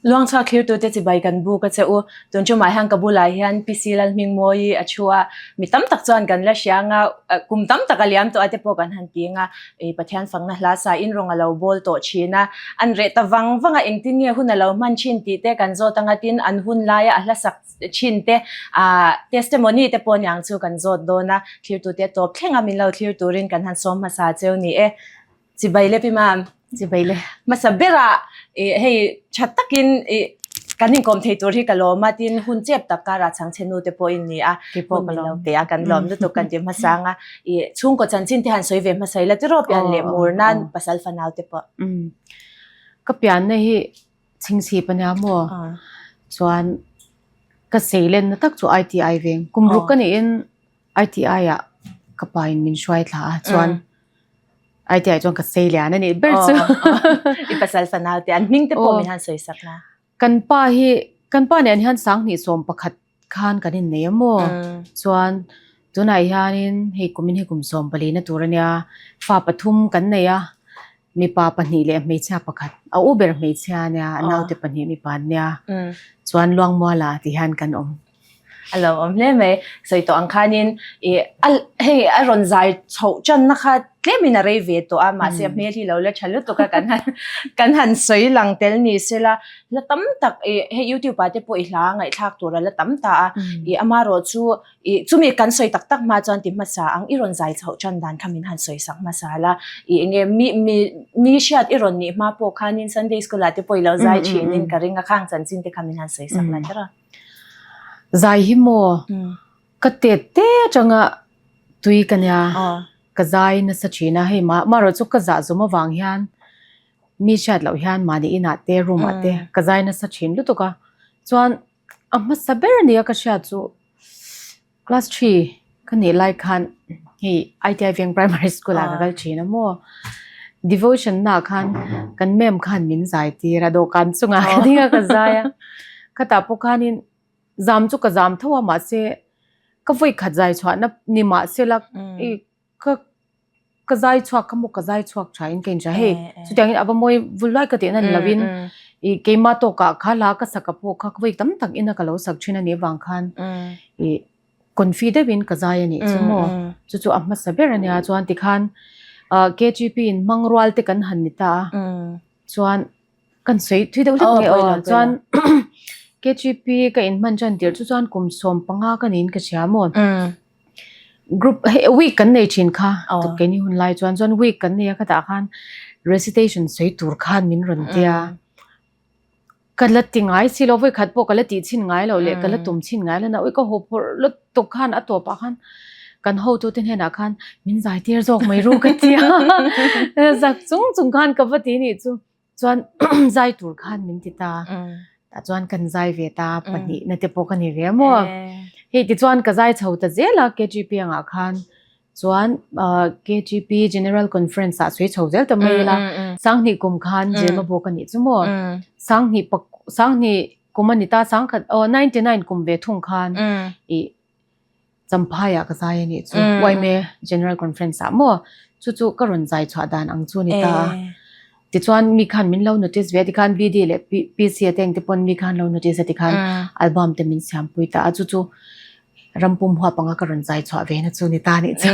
Luangchhuak thlirtute chibai kan buk a che u. Tun tumah hian ka bulah hian PC Lalhmingmawii a thu a, mi tam tak chuan kan la hria anga kum tam tak a liam tawh a te pawh kan han ti anga Pathian fakna hla sa in rawng a lo bawl tawh thin a, an reh ta vang vang a engtin nge hun a lo hman thin tih te kan zawt anga tin an hun laia a hla sak thin te testimony te pawh niang chu kan zawt dawn a, thlirtute tawp thleng a min lo thlir turin kan han sawm hmasa cheu ni e. Chibai le Pi Mam. Chibai le. Hmasa berah ih hei tha takin ih kan inkawm thei tur hi ka lawm a, tin hun chep tak karah chhangchhe nu te pawh in ni a, Keipawh ka lawm. Te a kan lawm lutuk kan ti hmasa ang a, ih chhungkaw chanchin te han sawi ve hmasa ila tiraw pian leh mur nan pasal fanau te pawh. Ka pianna hi chhingchhip a nia maw? Chuan ka seilenna tak chu ITI veng. Kum ruk ka niin ITI ah ka pa in min hruai thla a chuan ITI chuan ka sei lian a nih ber chu. I pasal fanau te an hming te pawh min han sawi sak na. Kan pa hi kan pa nen hian 2011 khan kan innei a maw chuan tunah hianin hei kumin hei kum 14 na tur a nia fa pathum kan nei a mipa pahnih leh hmeichhia pakhat a u ber hmeichhia a nia a naute pahnih mipa an nia chuan Luangmuala tih hian kan awm. A lo awm hle mai. Sawi tawh ang khanin ih a hei a rawn zai chhoh channa kha tlemin a rei ve tawh a, mahse a hmel hi lo la tha lutuk a kan han kan han sawi lang tel ni sela la tam tak ih hei youtube ah te pawh i hla ngaihthlak tur a la tam ta a, ih amarawh chu ih chumi kan sawi tak tak hma chuan ti hmasa ang i rawn zai chhoh chan dan kha min han sawi sak hmasa la, ih eng nge mi mi mi hriat i rawn nih hma pawh khanin sunday school ah te pawh i lo zai thinin ka ring a, khang chanchin te kha min han sawi sak la kher a. Zai hi maw ka tet te atanga tui ka nia ka zai nasa thin a hei marawh chu ka zah zawm avang hian mi hriat loh hian mahni inah te room ah te ka zai nasa thin lutuk a chuan a hmasa ber ania ka hriat chu Class three ka nih lai khan hei ITI Veng Primary School ah ka kal thin a maw. Devotion na khan kan ma'am khan min zai tir a dawhkan chungah ka ding a ka zai a. Khatah pawh khanin zam chu ka zam tho a mahse ka vawi khat zai chhuahna ni mahsela i ka ka zai chhuak kha maw ka zai chhuak tha in ka inhria hei chutiangin a va mawi vul lai ka tihna ni lovin ih keimah tawkah kha hla ka sak a pawh kha ka vawi tam tak ina ka lo sak thin a nih avang khan ih confi deuhin ka zai a nih chu maw chu chu a hmasa ber a nia chuan tikhan ah K_G_P in hmang rual te kan han ni ta a chuan Kan sawi thui deuh hlek nge aw chuan KGP ka inhman tan tirh chu chuan kum 15 ka niin ka hria maw group hei week kan nei thin kha keini hun lai chuan chuan week kan nei a khatah khan recitation sawi tur khan min rawn tia ka la ti ngai si lo vawikhat pawh ka la tih chhin ngai lo leh ka la tum chhin ngai lo na ui ka haw phawrh lutuk khan a tawpah khan kan hotute hnenah khan min zai tir zawk mai ru ka tia zak chung chung khan ka va ti nih chu. Chuan zai tur khan min ti ta. Tah chuan kan zai ve ta pahnihna te pawh ka ni ve maw. Hei tichuan ka zai chho ta zel a KGP angah khan chuan KGP General Conference ah sawi chho zel ta mai ila Sanghnih kum khan Jema bawk a nih chu maw. Sanghnih Sanghnih kum a ni ta Sangkhat aw 99 kum ve thung khan ih Champhai ah ka zai a nih chu YMA General Conference ah maw chu chu ka rawn zai chhuah dan ang chu a ni ta a tichuan mi khan min lo notice ve a tikhan BD leh PC a te engte pawn mi khan lo notice a tikhan album te min siam pui ta a chu chu rampum huap anga ka rawn zai chhuah ve na chu a ni ta a nih chu.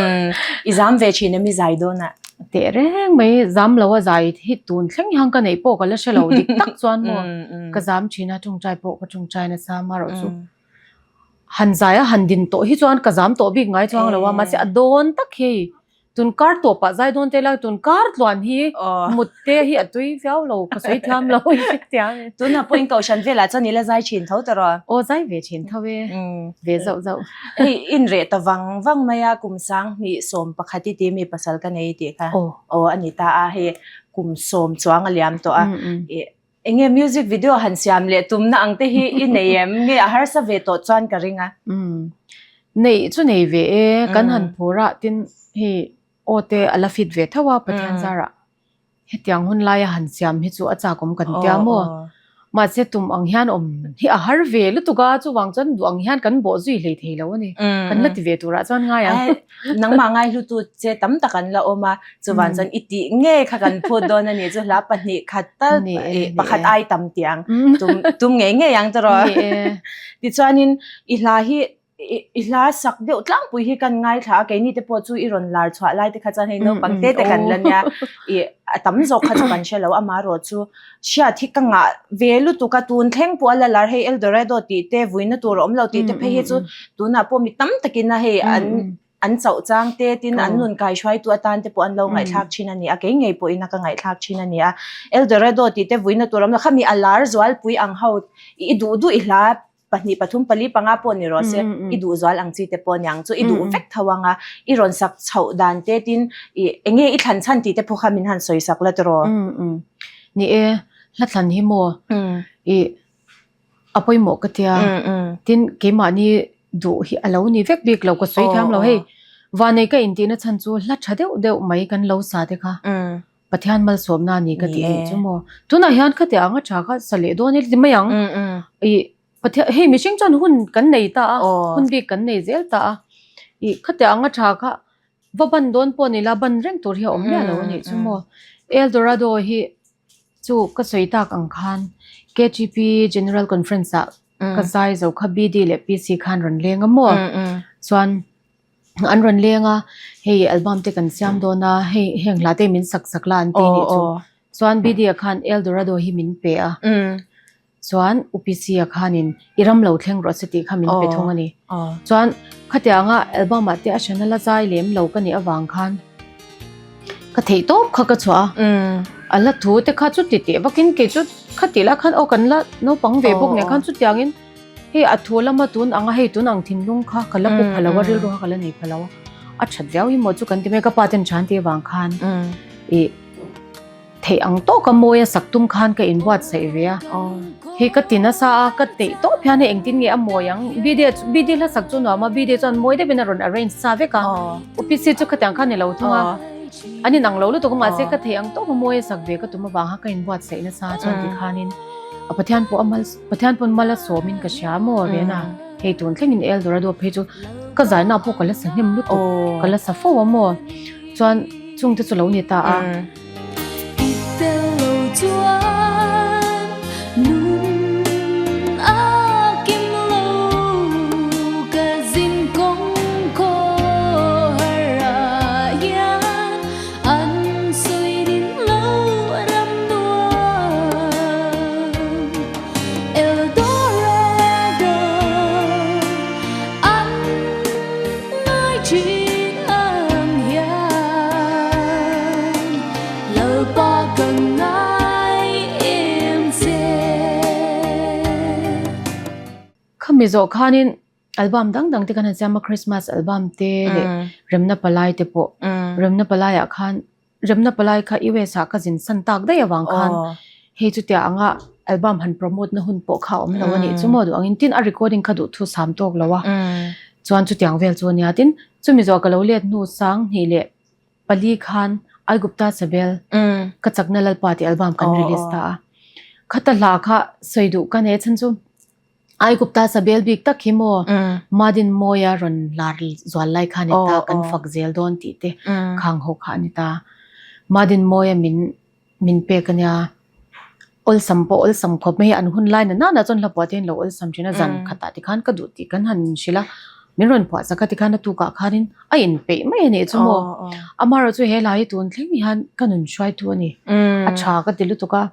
I zam ve thin em i zai dawn ah? Teh reng mai zam lo a zai hi tun thleng hian ka neih pawh ka la hre lo dik tak chuan maw ka zam thin a tawngtai pawh ka tawngtai nasa amaherawh chu Han zai a han din tawh hi chuan ka zam tawh bik ngai chuang lo a mahse a dawn tak hi tun kar tawpah zai dawn te lai tun kar tluan hi mut te hi a tui viau lo ka sawi thiam lo Tunah pawhin kohhran velah chuan i la zai thin tho ta rawh. Aw zai ve thin tho e ve zauh zauh. Hei inreh ta vang vang mai a kum 2011 i ti mi pasal ka nei tih kha aw a ni ta a hei kum sawm chuang a liam tawh a Enge music video han siam leh tumna ang te hi i nei em? Nge a harsa ve tawh chuan ka ring a. Umm. Neih chu nei ve e, kan han phur a, tin hei aw te a la fit ve tho a Pathian zarah. Hetiang hun laia han siam hi chu a chak awm kan tia maw? Mahse tum ang hian awm hi a har ve lutuk a, chuvang chuan duh ang hian kan bawh zui hlei thei lo a ni. Kan la ti ve turah chuan ngai ang. Nangmah ngai hlutu che tam tak an la awm a, chuvang chuan i tih nge kha kan phut dawn a ni chu hla pahnih khat tal pakhat ai tam tiang tum tum ngei ngei ang tawh. Tichuanin i hla hi I hla sak deuh tlangpui hi kan ngaithla a, keini te pawh chu i rawn lar chhuah lai te kha chuan hei naupang te te kan la nia, i a tam zawk kha chu kan hre lo, amaherawh chu hriat hi ka ngah ve lutuk a, tun thleng pawh a la lar hei Eldorado tih te vuina tur a awm lo tih te phei hi chu tunah pawh mi tam takin a hei an an chauh chang te tin an nun kai hruaitu atan te pawh an lo ngaihthlak thin a ni a, kei ngei pawhin a ka ngaihthlak thin a ni a, Eldorado tih te vuina tur a awm lo, khami a lar zualpui ang ho i duh duh i hla pahnih pathum pali panga pawh ni rawh se i duh zual ang chi te pawh niang chu i duh vek tho anga i rawn sak chhoh dan te tin i enge i thlan chhan tih te pawh kha min han sawi sak la tiraw. Ni e, hla thlan hi maw i a pawimawh ka tia tin keimahni duh hi a lo ni vek bik lo ka sawi thiam lo hei vanei ka intihna chhan chu hla tha deuh deuh mai kan lo sa te kha. Pathian malsawmna a ni ka tih duh chu maw. Tunah hian khatiang anga tha kha sa leh dawn ila ti mai ang. I Pathian hei mihring chuan hun kan nei ta a, hun bik kan nei zel ta a. I khatiang anga tha kha va ban dawn pawh ni la ban reng tur hi a awm miah lo a nih chu maw. El Dorado hi chu ka sawi tak ang khan KTP General Conference ah ka zai zo kha BD leh PC khan rawn leng a maw. Chuan An rawn leng a, hei album te kan siam dawn a, hei heng hla te min sak sak la an ti nih chu. Chuan BD-a khan El Dorado hi min pe a, chuan UPC-a khanin i ram lo thleng rawh se tih kha min pe thung a ni. Chuan khatianga album ah te a hran a la zai lem lo ka nih avang khan ka theih tawp kha ka chhuah a, a la thu te kha chu ti teh vakin kei chu khati lah khan aw kan la naupang ve bawk nen khan chutiangin Hei a thu lama tun anga hei tun ang thinlung kha ka la pu pha lo a, rilru kha ka la nei pha lo a, a that viau hi maw chu kan ti mai ka pa ten than tih avang khan ih theih ang tawka mawi a sak tum khan ka inbuatsaih ve a, hei ka ti nasa a ka teih tawp hian hei engtin nge a mawi ang BD BD hla sak chu nuam a BD chuan mawi deuhin a rawn arrange sa vek a, UPC chu khatiang khan ni lo thung a, an inang lo lutuk a mahse ka theih ang tawka mawi a sak ve ka tum avang kha ka inbuatsaih nasa chuan tikhanin a Pathian pawh a mal. Pathian pawn mal a sawmin ka hria maw Rena, hei tun thlengin Eldorado phei chu ka zaina pawh ka la sa hnem lutuk, ka la sa fo a maw, chuan chungte chu lo ni ta a. I tel lo chuan nun a kim lo, ka zin kawng khaw har ah hian an sawi din lo ram nuam. El Dorado an ngai thin ang hian Lalpa ka ngai em che. Khami zawh khanin album dang dang te khan han siam a, Christmas album te leh Remna Palai te pawh. Remna Palai ah khan Remna palai kha US ah ka zin san tak daih avang khan hei chutia anga album han promote na hun pawh kha a awm lo a nih chu maw duh angin tin a recording kha duh thu sam tawk lo a chuan chutiang vel chu a nia tin chumi zawh ka lo let hnu sang hnih leh pali khan Aigupta Sabel ka chakna Lalpa tih album kan release ta a khata hla kha sawi duh ka nei a chhan chu Aigupta Sabel bik tak hi maw Madin Mawia rawn lar zual lai kha a ni ta, kan fak zel dawn tih te khang ho kha a ni ta. Madin Mawia min min pek a nia, awlsam pawh awlsam khawp mai hi an hun lai na nana chuan hla phuah te hian lo awlsam thin a, zan khatah tikhan ka duh tih kan han hrilh a, min rawn phuah chak a tikhan a tukah khanin a inpeih mai a nih chu maw. Amaherawhchu he hla hi tun thleng hian ka nun hruaitu a ni, a tha ka ti lutuk a.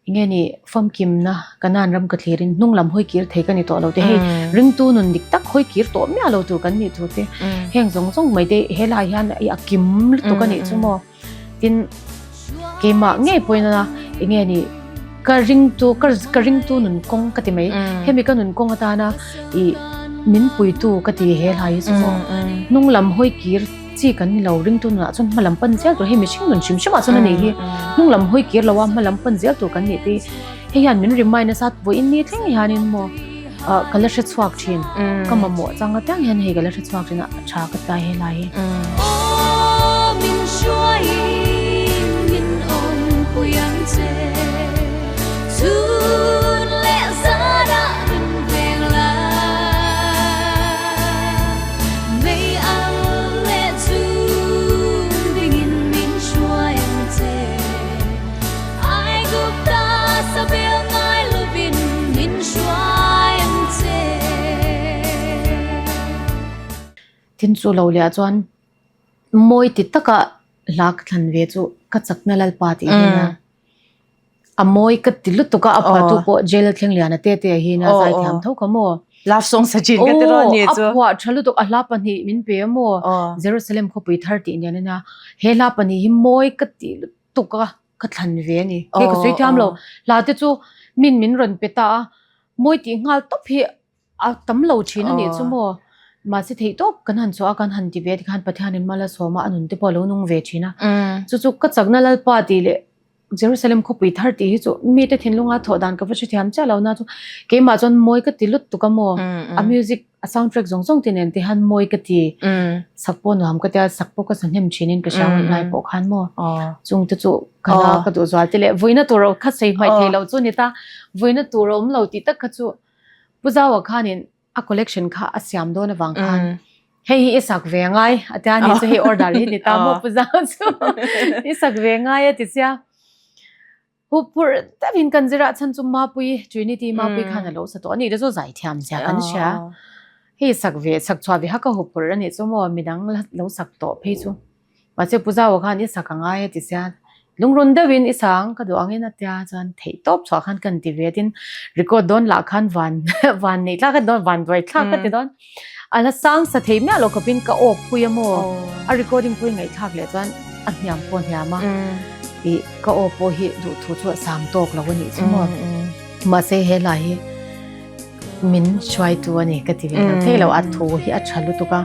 Enge ni famkimna Kanaan ram ka thlirin hnung lam hawi kir thei ka ni tawh lo te hei ringtu nun dik tak hawi kir tawh miah lo tur kan nih thu te heng zawng zawng mai te helai hian i a kim lutuk a nih chu maw tin keimah ngei pawhin a enge ni ka ringtu ka ringtu nun kawng ka ti mai hemi ka nun kawng atana i min puitu ka ti he hlai hi chu maw hnung lam hawi kir Chi kan ni lo, ringtu nunah chuan hma lam pan zel tur hei mihring nun hrim hrimah chuan a nih hi. Hnung lam hawi kir lo a hma lam pan zel tur kan nih te hi hei hian min remind nasa vawiin ni thleng hianin maw ah ka la hre chhuak thin. Ka mamawh chang apiang hian hei ka la hre chhuak thin a, a tha ka tlai helai hi. Aw min hruaiin min awmpui ang che. Tin chu lo leh ah chuan mawi ti taka hla ka thlan ve chu ka chakna Lalpa tih hi ania. A mawi ka ti lutuk a, a phuahtu pawh Jail thleng lian a te te hi nia zaithiam tho ka maw. Love song sa chin ka ti rawh ni chu. A phuah tha lutuk a hla pahnih min pe a maw. Jerusalem khawpui thar tih nen ania. He hla pahnih hi mawi ka ti lutuk a ka thlan ve a ni. Hei ka sawi thiam lo. Hla te chu min min rawn pe ta a, mawi tih nghal tawp hi A tam lo thin a nih chu maw? Mahse theih tawp kan han chhuah a, kan han ti ve tikhan Pathianin mal a sawm a, a nun te pawh a lo nung ve thin a. Chu chu ka chakna Lalpa tih leh Jerusalem khawpui thar tih hi chu mite thinlunga thawh dan ka va hrethiam chiah lo na chu keimah chuan mawi ka ti lut tuk a maw? A music, a sound track zawng zawng te nen te hian mawi ka ti. Sak pawh nuam ka tia, sak pawh ka sa hnem thinin ka hria hun lai pawh khan maw? Chung te chu ka la ka duh zual te leh vuina tur kha sawi hmaih thei lo chu ni ta, vuina tur a awm lo tih tak kha chu Pu Zaua khanin a collection kha a siam dawn avang khan hei hi i sak ve ngai a tia ni chu hei order hi ni ta maw Pu Zau chu i sak ve ngai a ti sia. Hu phur deuhin kan zirah chhan chu Mapui Trinity Mapui khan a lo sa tawh a nih te chu zaithiam zia kan hria. Hei sak ve sak chhuah ve hak a hu phur a nih chu maw midang lo sak tawh phei chu. Mahse Pu Zaua khan i sak a ngai a ti sia, lungrun deuhin i sa ang ka duh angin a tia chuan theih tawp chhuah khan ka inti ve tin record dawn lah khan van van neih thlak a ti dawn van duai thlak a ti dawn. A la sang sa thei miah lo khawpin ka awk pui a maw a recording pawh i ngaihthlak leh chuan a hniam pawh a hniam a ih ka aw pawh hi duhthu chu a sang tawk lo a nih chu maw. Mahse he hla hi min hruaitu a ni ka ti ve lo thei lo a thu hi a tha lutuk a.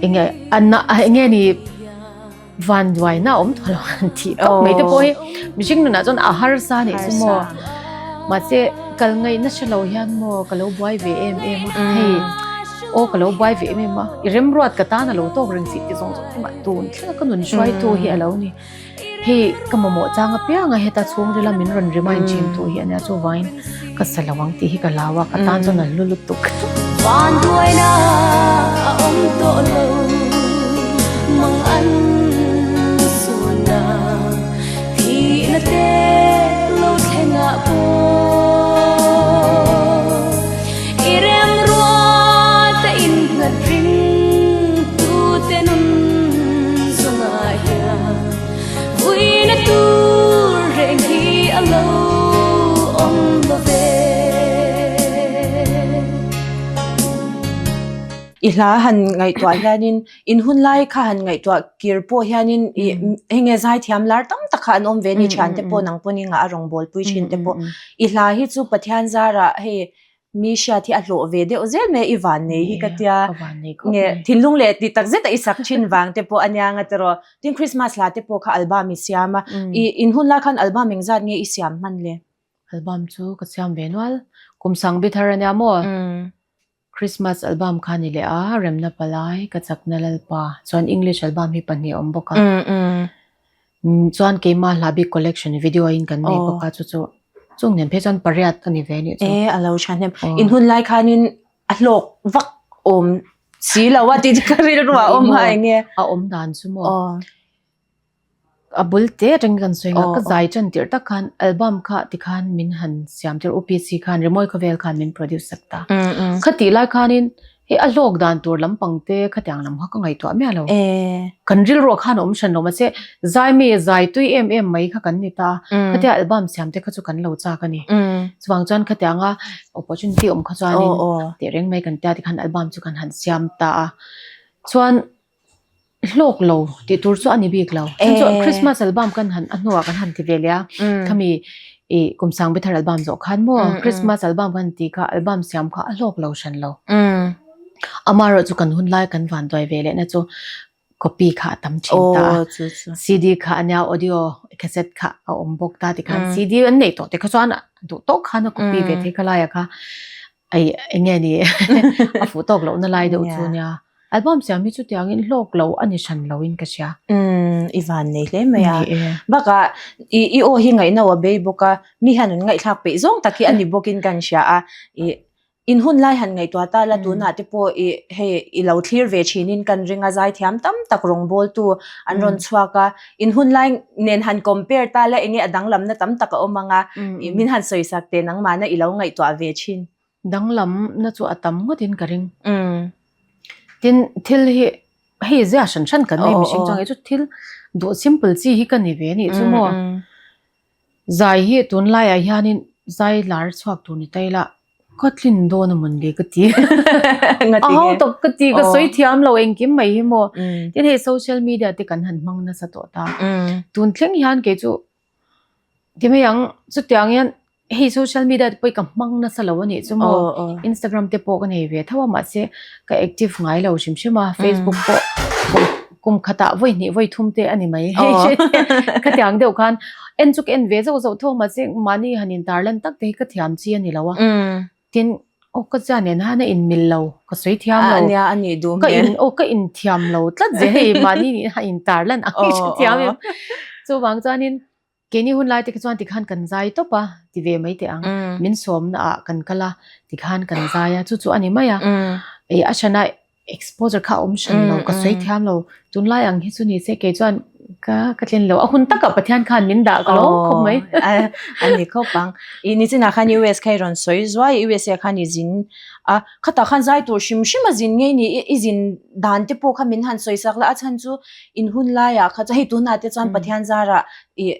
Enge a enge ni van duai na awm thaw lo han tih tawp mai te pawh hi mihring nunah chuan a harsa a nih chu maw mahse kal ngaihna hre lo hian maw ka lo buai ve em em a hei aw ka lo buai ve em em a i remruat ka tan a lo tawk reng si tih zawng zawng te mah tun thlenga ka nun hruaitu hi a lo ni hei ka mamawh chang apiang a heta chhungrila min rawn remind thin tu hi a nia chuvangin ka sa lo ang tih hi ka lau a ka tan chuan a hlu lutuk. Van duaina a awm tawh lo mang an suan a thihna te lo thleng ah pawh i remruat a innghat ring tute nun zawngah hian Vuina tur reng hi a lo awm lo ve. I hla han ngaihtuah hianin in hun lai kha han ngaihtuah kir pawh hianin i hei nge zaithiam lar tam tak kha an awm ve ni thiante pawh nang pawn i ngah a rawngbâwl pui thin te pawh i hla hi chu Pathian zarah hei Mi hriat hi a hlawh ve deuh zel mai a, i vannei hi ka tia. Nge thinlung leh ti tak zet a i sak thin vang te pawh a nia nga tiraw. Tin Christmas hla te pawh kha album i siam a, i in hun lai khan album engzat nge i siam hman le? Album chu ka siam ve nual. Kum sang bi thar a nia maw? Christmas album kha ni leh a, Remna Palai, Ka Chakna Lalpa, chuan English album hi pahnih a awm bawk a. Chuan keimah hla bik collection video in kan nei bawk a chu chu chung nen phei chuan pariat a ni ve anih chu. E a lo tha hnem. In hun lai khanin a hlawk vak awm si lo a tih ka rilru a awm a enge. A awm dan chu maw. A bul te atangin kan sawi ang a ka zai tan tirh tak khan album kha tikhan min han siam tir UPC khan Rimawi Khawvel khan min produce sak ta. Khatih lai khanin Hei a hlawk dan tur lampang te khatiang lam kha ka ngaihtuah miah lo. Kan rilruah khan a awm hran lo mahse zai mi zai tui em em mai kha kan ni ta a, khatia album siam te kha chu kan lo chak a ni. Chuvang chuan khatianga opportunity awm kha chuanin teh reng mai kan tia tikhan album chu kan han siam ta a. Chuan Hlawk lo tih tur chu a ni bik lo. Chhan chu Christmas album kan han a hnuah kan han ti ve leh a, khami ih kum sang bithar album zawh khan maw Christmas album kan tih kha album siam kha a hlawk lo hran lo. Amaherawh chu kan hun lai kan van duai ve leh na chu copy kha a tam thin ta a, CD kha a nia audio cassette kha a awm bawk ta tikhan CD an neih tawh te kha chuan duh tawk khan a copy ve thei kha laiah kha Ai enge ni a fuh tawk lohna lai deuh chu nia. Album siam hi chutiangin hlawk lo a ni hran loin ka hria. Umm i van nei hle mai a. Bakah i i aw hi ngaihno a bei bawk a, mi hian an ngaihthlak peih zawng tak hi a ni bawkin kan hria a. I in hun lai han ngaihtuah ta la tunah te pawh i hei i lo thlir ve thinin kan ring a zaithiam tam tak rawngbawltu an rawn chhuak a. In hun lai nen han compare ta la enge a danglamna tam tak a awm ang a, min han sawisak teh nangmahna i lo ngaihtuah ve thin. Danglamna chu a tam ngawtin ka ring. Tin, thil hi hei zia hran hran kan nei mihring chuan kei chu thil duh simple chi hi ka ni ve anih chu maw. Zai hi tunlaiah hianin zai lar chhuak tur ni ta ila ka tlin dawn a mawn le ka ti. A ho tawp ka ti ka sawi thiam lo engkim mai hi maw. Tin hei social media te kan han hmang nasa tawh ta. Tun thleng hian kei chu ti mai ang chutiang hian hei social media te pawh hi ka hmang nasa lo a nih chu maw. Instagram te pawh ka nei ve tho a mahse ka active ngai lo hrim hrim a Facebook pawh kum khatah vawi hnih vawi thum te a ni mai hei khatiang deuh khan en chu ka en ve zauh zauh tho mahse mahni han in tarlan tak te hi ka thiam chi a ni lo a tin aw ka chian nen han a in mil lo ka sawi thiam lo nia a nih duh ka in aw ka in thiam lo tlat zel hei mahni han in tarlan ang hi thiam em chuvang chuanin Keini hun lai te kha chuan tikhan kan zai tawp a, ti ve mai teh ang. Min sawmna ah kan kal a, tikhan kan zai a, chu chu a ni mai a. Ih a hran a exposure kha a awm hran lo, ka sawi thiam lo. Tunlai ang hi chu ni se kei chuan ka ka tlin lo. A hun takah Pathian khan min dah ka lo khawp mai. A ni khawp ang. Ih nichinah khan US kha i rawn sawi zuai, USA khan i zin a, khatah khan zai tur hrim hrim a zin ngei ni, i zin dan te pawh kha min han sawi sak la, a chhan chu in hun laiah kha chuan hei tunah te chuan Pathian zarah ih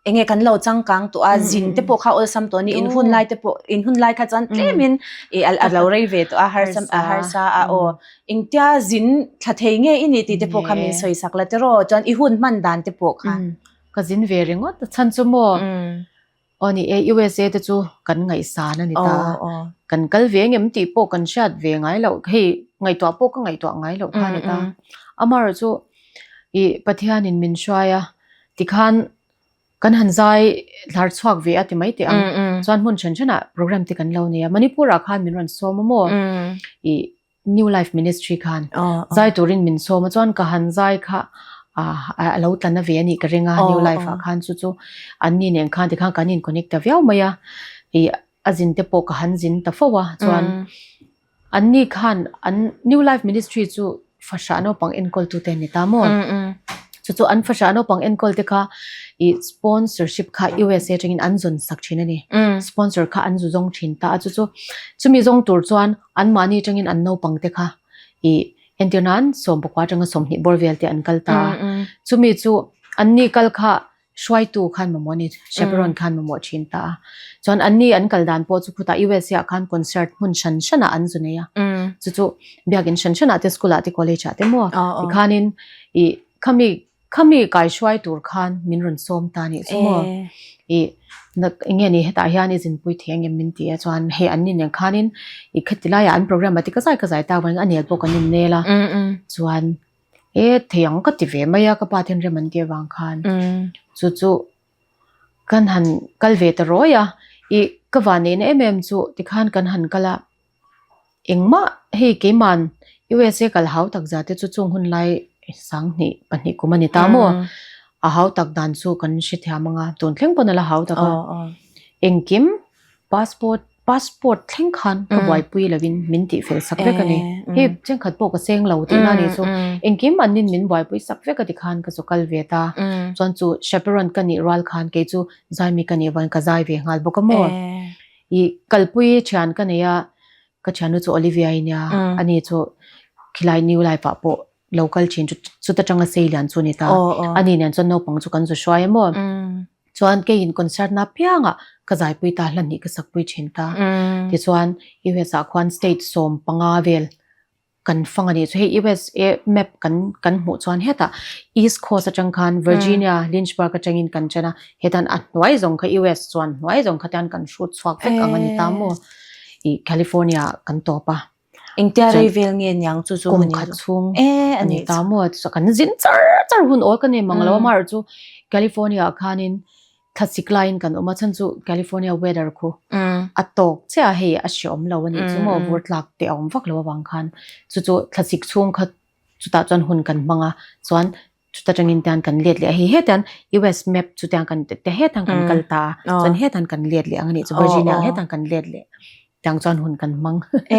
enge kan lo changkang tawh a zin te pawh kha awlsam tawh a ni in hun lai te pawh in hun lai kha chuan tlemin ih a lo rei ve tawh a harsa a harsa a aw engtia zin thla thei nge i nih tih te pawh kha min sawi sak la tiraw chuan i hun hman dan te pawh kha. Ka zin ve ringawt a chhan chu maw. Aw ni e, USA te chu kan ngaihsan a ni ta a, kan kal ve ngem tih pawh kan hriat ve ngai loh, hei ngaihtuah pawh ka ngaihtuah ngai loh kha a ni ta. Amaherawh chu ih Pathianin min hruai a, tikhan kan han zai hlar chhuak ve a ti mai teh ang, chuan hmun then thenah program te kan lo nei a, Manipur-ah khan min rawn sawm a maw? Ih New Life Ministry khan zai turin min sawm a chuan ka han zai kha a lo tla na ve a nih ka ring a New Life ah khan chu chu an ni nen khan tikhan kan in connect ta viau mai a ih a zin te pawh ka han zin ta fo a chuan an ni khan an New Life Ministry chu fahrah naupang enkawl tu te an ni ta maw chu chu an fahrah naupang enkawl te kha ih sponsorship kha USA atangin an zawn sak thin a ni sponsor kha an zu zawng thin ta a chu chu chumi zawng tur chuan Anmahni atangin an naupang te kha ih entir nan sawmpakua atanga 20 bawr vel te an kal ta a. Chumi chu anni kal kha hruaitu khan mamawh a ni, chaperone khan mamawh thin ta a. Chuan anni an kal dan pawh chu khutah USA ah khan concert hmun hran hranah an zu nei a. Chu chu biakin hran hranah te school ah te college ah te maw tikhanin ih khami Khami kaihruai tur khan min rawn sawm ta nih chu maw? Ih eng nge ni hetah hian i zinpui thei ang em min ti a chuan hei an ni nen khanin ih khati laiah an program a ti ka zai ka zai tak vangin a nel pawh kan innel a chuan e thei ang ka ti ve mai a ka pa ten rem an tih avang khan chu chu kan han kal ve ta rawi a ih ka vanneihna em em chu tikhan kan han kal a. Engmah hei keiman USA kal hau tak zah te chu chung hun lai 2000 pahnih kum a ni ta maw? A hau tak dan chu kan hrethiam ang a, tun thleng pawn a la hau tak a. Engkim passport passport thleng khan ka buaipui lovin min tih fel sak vek a ni. Hei thenkhat pawh ka seng lo tihna a nih chu. Engkim an nin min buaipui sak vek a ti khan ka chu kal ve ta. Chuan chu chaperone ka nih rual khan kei chu zaimi ka nih avangin ka zai ve nghal bawk a maw? I kalpui thian ka nei a, ka thiannu chu Olivia i nia, ani chu khilai New Life ah pawh lo kal thin chu chuta tanga sei lian chu a ni ta. Ani nen chuan naupang chu kan zu hruai a maw. Chuan keiin concert na piangah ka zaipui ta, hla hnih ka sakpui thin ta. Tichuan US ah khuan state 15 vel kan fang a nih chu hei USA map kan kan hmuh chuan hetah East Coast atang khan Virginia Lynchburg atangin kan chen a hetan a hnuai zawng kha US chuan hnuai zawng kha tian kan hrut chhuak vek ang a ni ta maw ih California kan tawp a Engtia rei vel nge niang chu chu kum khat chhung a ni ta maw kan zin char char hun awl ka nei mang lo a amaherawhchu chu California ah khanin Thlasik laiin kan awm a, chhan chu California weather khu a tawk chiah a, hei a hreawm lo a nih chu maw, vur tlak te a awm vak lo avang khan chu chu thlasik chhung kha chutah chuan hun kan hmang a, chuan chuta tangin tian kan let leh a, hei hetiang US map chu tiang kan ti hetiang kan kal ta a, chuan hetiang kan let leh ang a nih chu Virginia ang hetiang kan let leh. Tiang chuan hun kan hmang. E,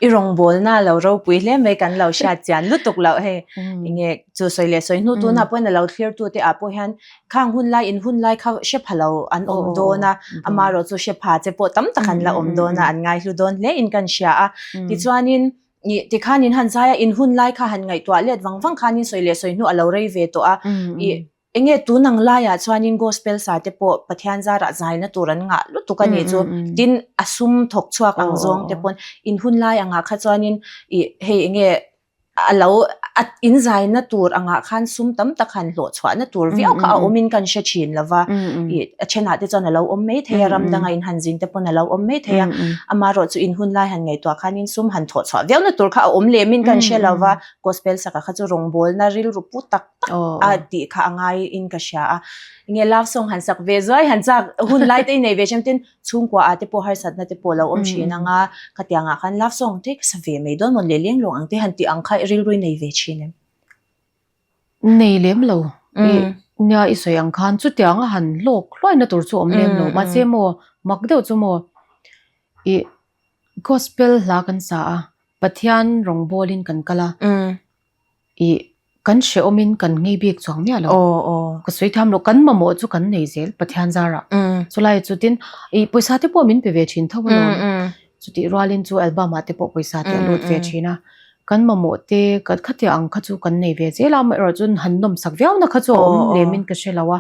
i rawngbawlna lo ropui hle mai kan lo hriat chian lutuk loh hei. Enge chu sawi leh sawi hnu tuna pawhin a lo thlir tu te ah pawh hian khang hun lai in hun lai kha hre pha lo an awm dawn a, amaherawh chu hre pha che pawh tam tak an la awm dawn a, an ngaihlu dawn hle in kan hria a. Tichuanin. I tikhan in han zai a, in hun lai kha han ngaihtuah let vang vang khanin sawi leh sawi hnu a lo rei ve tawh a. I enge tun ang laiah chuanin gospel sa te pawh Pathian zarah zaina tur an ngah lutuk a nih chu. Tin, a sum thawk chhuak ang zawng te pawn in hun lai angah kha chuanin i hei enge a lo a in zaina tur angah khan sum tam tak han hlawh chhuahna tur viau kha a awmin kan hre thin lo va. I a thenah te chuan a lo awm mai thei a, ram danga in han zin te pawn a lo awm mai thei a. Amaherawh chu in hun lai han ngaihtuah khanin sum han thawh chhuah viauna tur kha a awm lemin kan hre lo va, gospel saka kha chu rawngbawlna rilru pu tak tak a tih kha a ngaiin ka hria a. Enge love song han sak ve zuai han chak hun lai te i nei ve ṭhem tin chhungkua ah te pawh harsatna te pawh lo awm ṭhin ang a, khatiang ah khan love song te ka sa ve mai dawn maw le leng lawng ang te han tih ang kha rilru i nei ve ṭhin em? Nei lem lo. I nia i sawi ang khan chutiang a han hlawk hluaina tur chu awm lem lo. Mahse maw mak deuh chu maw i gospel hla kan sa a, Pathian rawngbawlin kan kal a, i kan hrehawmin kan ngei bik chuang miah lo. Ka sawi thiam lo, kan mamawh chu kan nei zel Pathian zarah. Chulai chu tin i pawisa te pawh min pe ve thin tho alawm. Chutih rualin chu album ah te pawh pawisa te a lut ve thin a, kan mamawh te kan khatiang ang kha chu kan nei ve zel a, amaherawh chu han nawm sak viau na kha chu a awm lem in ka hre lo a,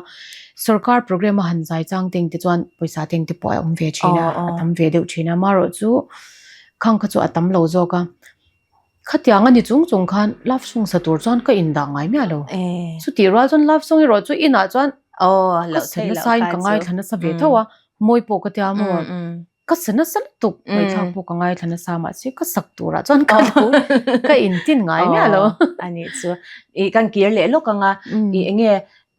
sorkar program a han zai chang teng te chuan pawisa teng te pawh a awm ve thin a, a tam ve deuh thin a, amaherawh chu khang kha chu a tam lo zawk a, khatiang a ni chung chung khan love song sa tur chuan ka indah ngai miah lo, chutih rual chuan love song erawh chu inah chuan ka sa nasa in ka ngaithla nasa ve tho a, mawi pawh ka tia maw. Ka sa nasa lutuk, ngaihthlak pawh ka ngaithla nasa mahse ka sak turah chuan ka lo ka intin ngai miah lo. A nih chu. I kan kir leh lawk ang a, i enge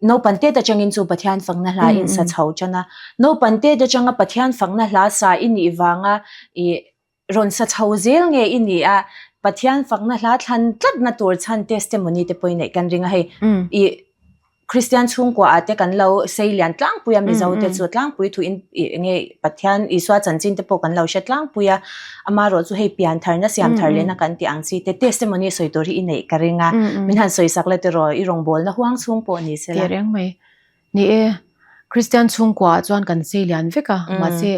naupan tet atangin chu Pathian fakna hla in sa chho tan a, naupan tet atanga Pathian fakna hla sa i nih vanga i rawn sa chho zel nge i nih a, Pathian fakna hla thlan tlatna tur chhan testimony te pawh i neih kan ring a hei i Kristian chhungkua ah te kan lo sei lian tlangpui a, Mizo te chu tlangpui thu in enge Pathian Isua chanchin te pawh kan lo hre tlangpui a, amaherawh chu hei pian tharna siam thar lehna kan tih ang chi te testimony sawi tur hi i neih ka ring a, min han sawi sak la tiraw i rawngbawlna huang chhung pawh ni se la. Tih reng mai. Ni e, Kristian chhungkua ah chuan kan sei lian vek a, mahse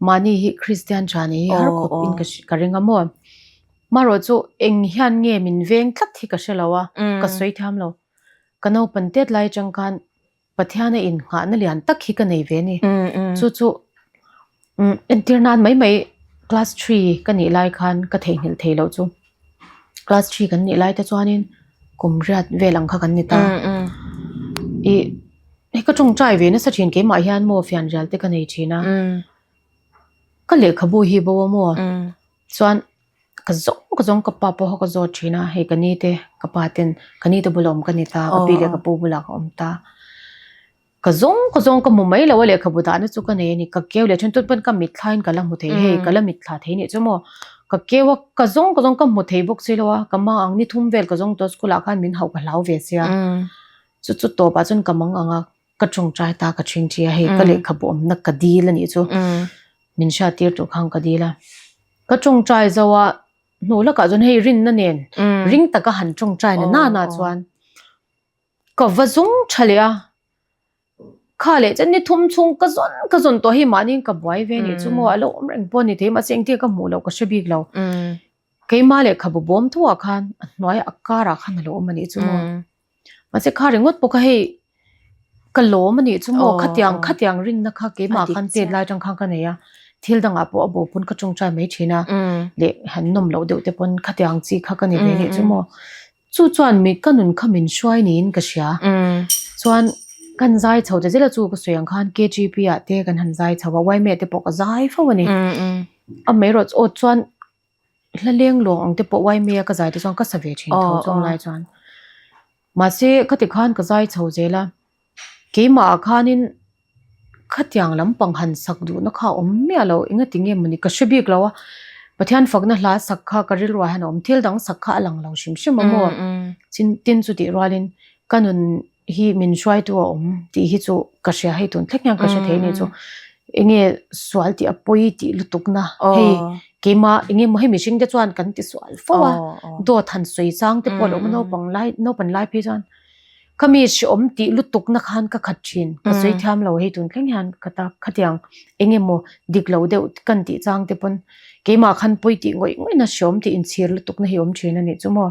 Mahni hi Kristian tha ni hi har khawp in ka ring a maw. Marawh chu eng hian nge min veng tlat hi ka hre lo a, ka sawi thiam lo. Ka naupan tet lai atang khan Pathiana innghahna lian tak hi ka nei ve a ni. Chu chu entir nan mai mai class three ka nih lai khan ka theihnghilh thei loh chu. Class three kan nih lai te chuanin kum riat vel ang kha kan ni ta. Ih hei ka tawngtai ve nasa thin keimah hian maw fianrial te ka nei thin a. Ka lehkhabu hi bo a maw chuan ka zawng ka zawng ka pa pawh ka zawt thin a hei ka ni te ka pa ten ka ni te bulah awm ka ni ta ka pi leh ka pu bulah ka awm ta. Ka zawng ka zawng ka hmu mai lo a lehkhabu dahna chu ka nei a ni ka keu leh then tun pawn ka mitthla in ka la hmu thei hei ka la mitthla thei nih chu maw ka keu a ka zawng ka zawng ka hmu thei bawk si lo a ka mang ang ni thum vel ka zawng tawh school ah khan min hauh ka hlau ve sia chu chu tawp ah chuan ka mang ang a ka tawngtai ta ka then thi a hei ka lehkhabu awmna ka dil a nih chu min hriat tir tur khan ka dil a ka tawngtai zo a hnu lakah chuan hei rinna nen ring taka han tawngtai na nana chuan. Ka va zung tha leh a, kha leh chuan ni thum chhung ka zawn ka zawn tawh hi mahni ka buai ve anih chu maw a lo awm reng pawh a ni thei mahse engtin ka hmuh loh ka hre bik lo. Keimah lehkhabu bawm tho ah khan a hnuai a kar ah khan a lo awm anih chu maw. Mahse kha ringawt pawh kha hei ka lawm anih chu maw khatiang khatiang rinna kha keimah khan chet lai atang khan ka nei a, thil dangah pawh a bo pawn ka tawngtai mai thin a leh han nawm loh deuh te pawn khatiang chi kha ka ni ve anih chu maw. Chu chuan mi ka nun kha min hruai niin ka hria. Chuan kan zai chho ta zela chu ka sawi ang khan KGP ah te kan han zai chho a, YMA te pawh ka zai fo a ni. Amaherawh chu aw chuan hla leng lawng ang te pawh YMA a ka zai te chuan ka sa ve thin tho chuang lai chuan. Mahse khati khan ka zai chho zel a, keimah ah khanin Khatiang lampang han sak duhna kha a awm miah lo, engati nge mawni ka hre bik lo a, Pathian fakna hla sak kha ka rilruah hian a awm, thil dang sak kha a lang lo hrim hrim a maw? Tin chu tih rualin ka nun hi min hruaitu a awm tih hi chu ka hria, hei tun thleng hian ka hre thei a nih chu, enge sual tih a pawi tih lutukna hei keimah enge maw hei mihring te chuan kan ti sual fo a, dawt han sawi chang te pawh a lo awm a naupang lai naupan lai phei chuan. Ka mi hreawm tih lutuk na khan ka khat thin. Ka sawi thiam lo hei tun thleng hian ka ta khatiang eng emaw dik lo deuh kan tih chang te pawn keimah khan pawi tih ngawih ngawih na hreawm tih inchhir lutuk na hi awm thin a nih chu maw.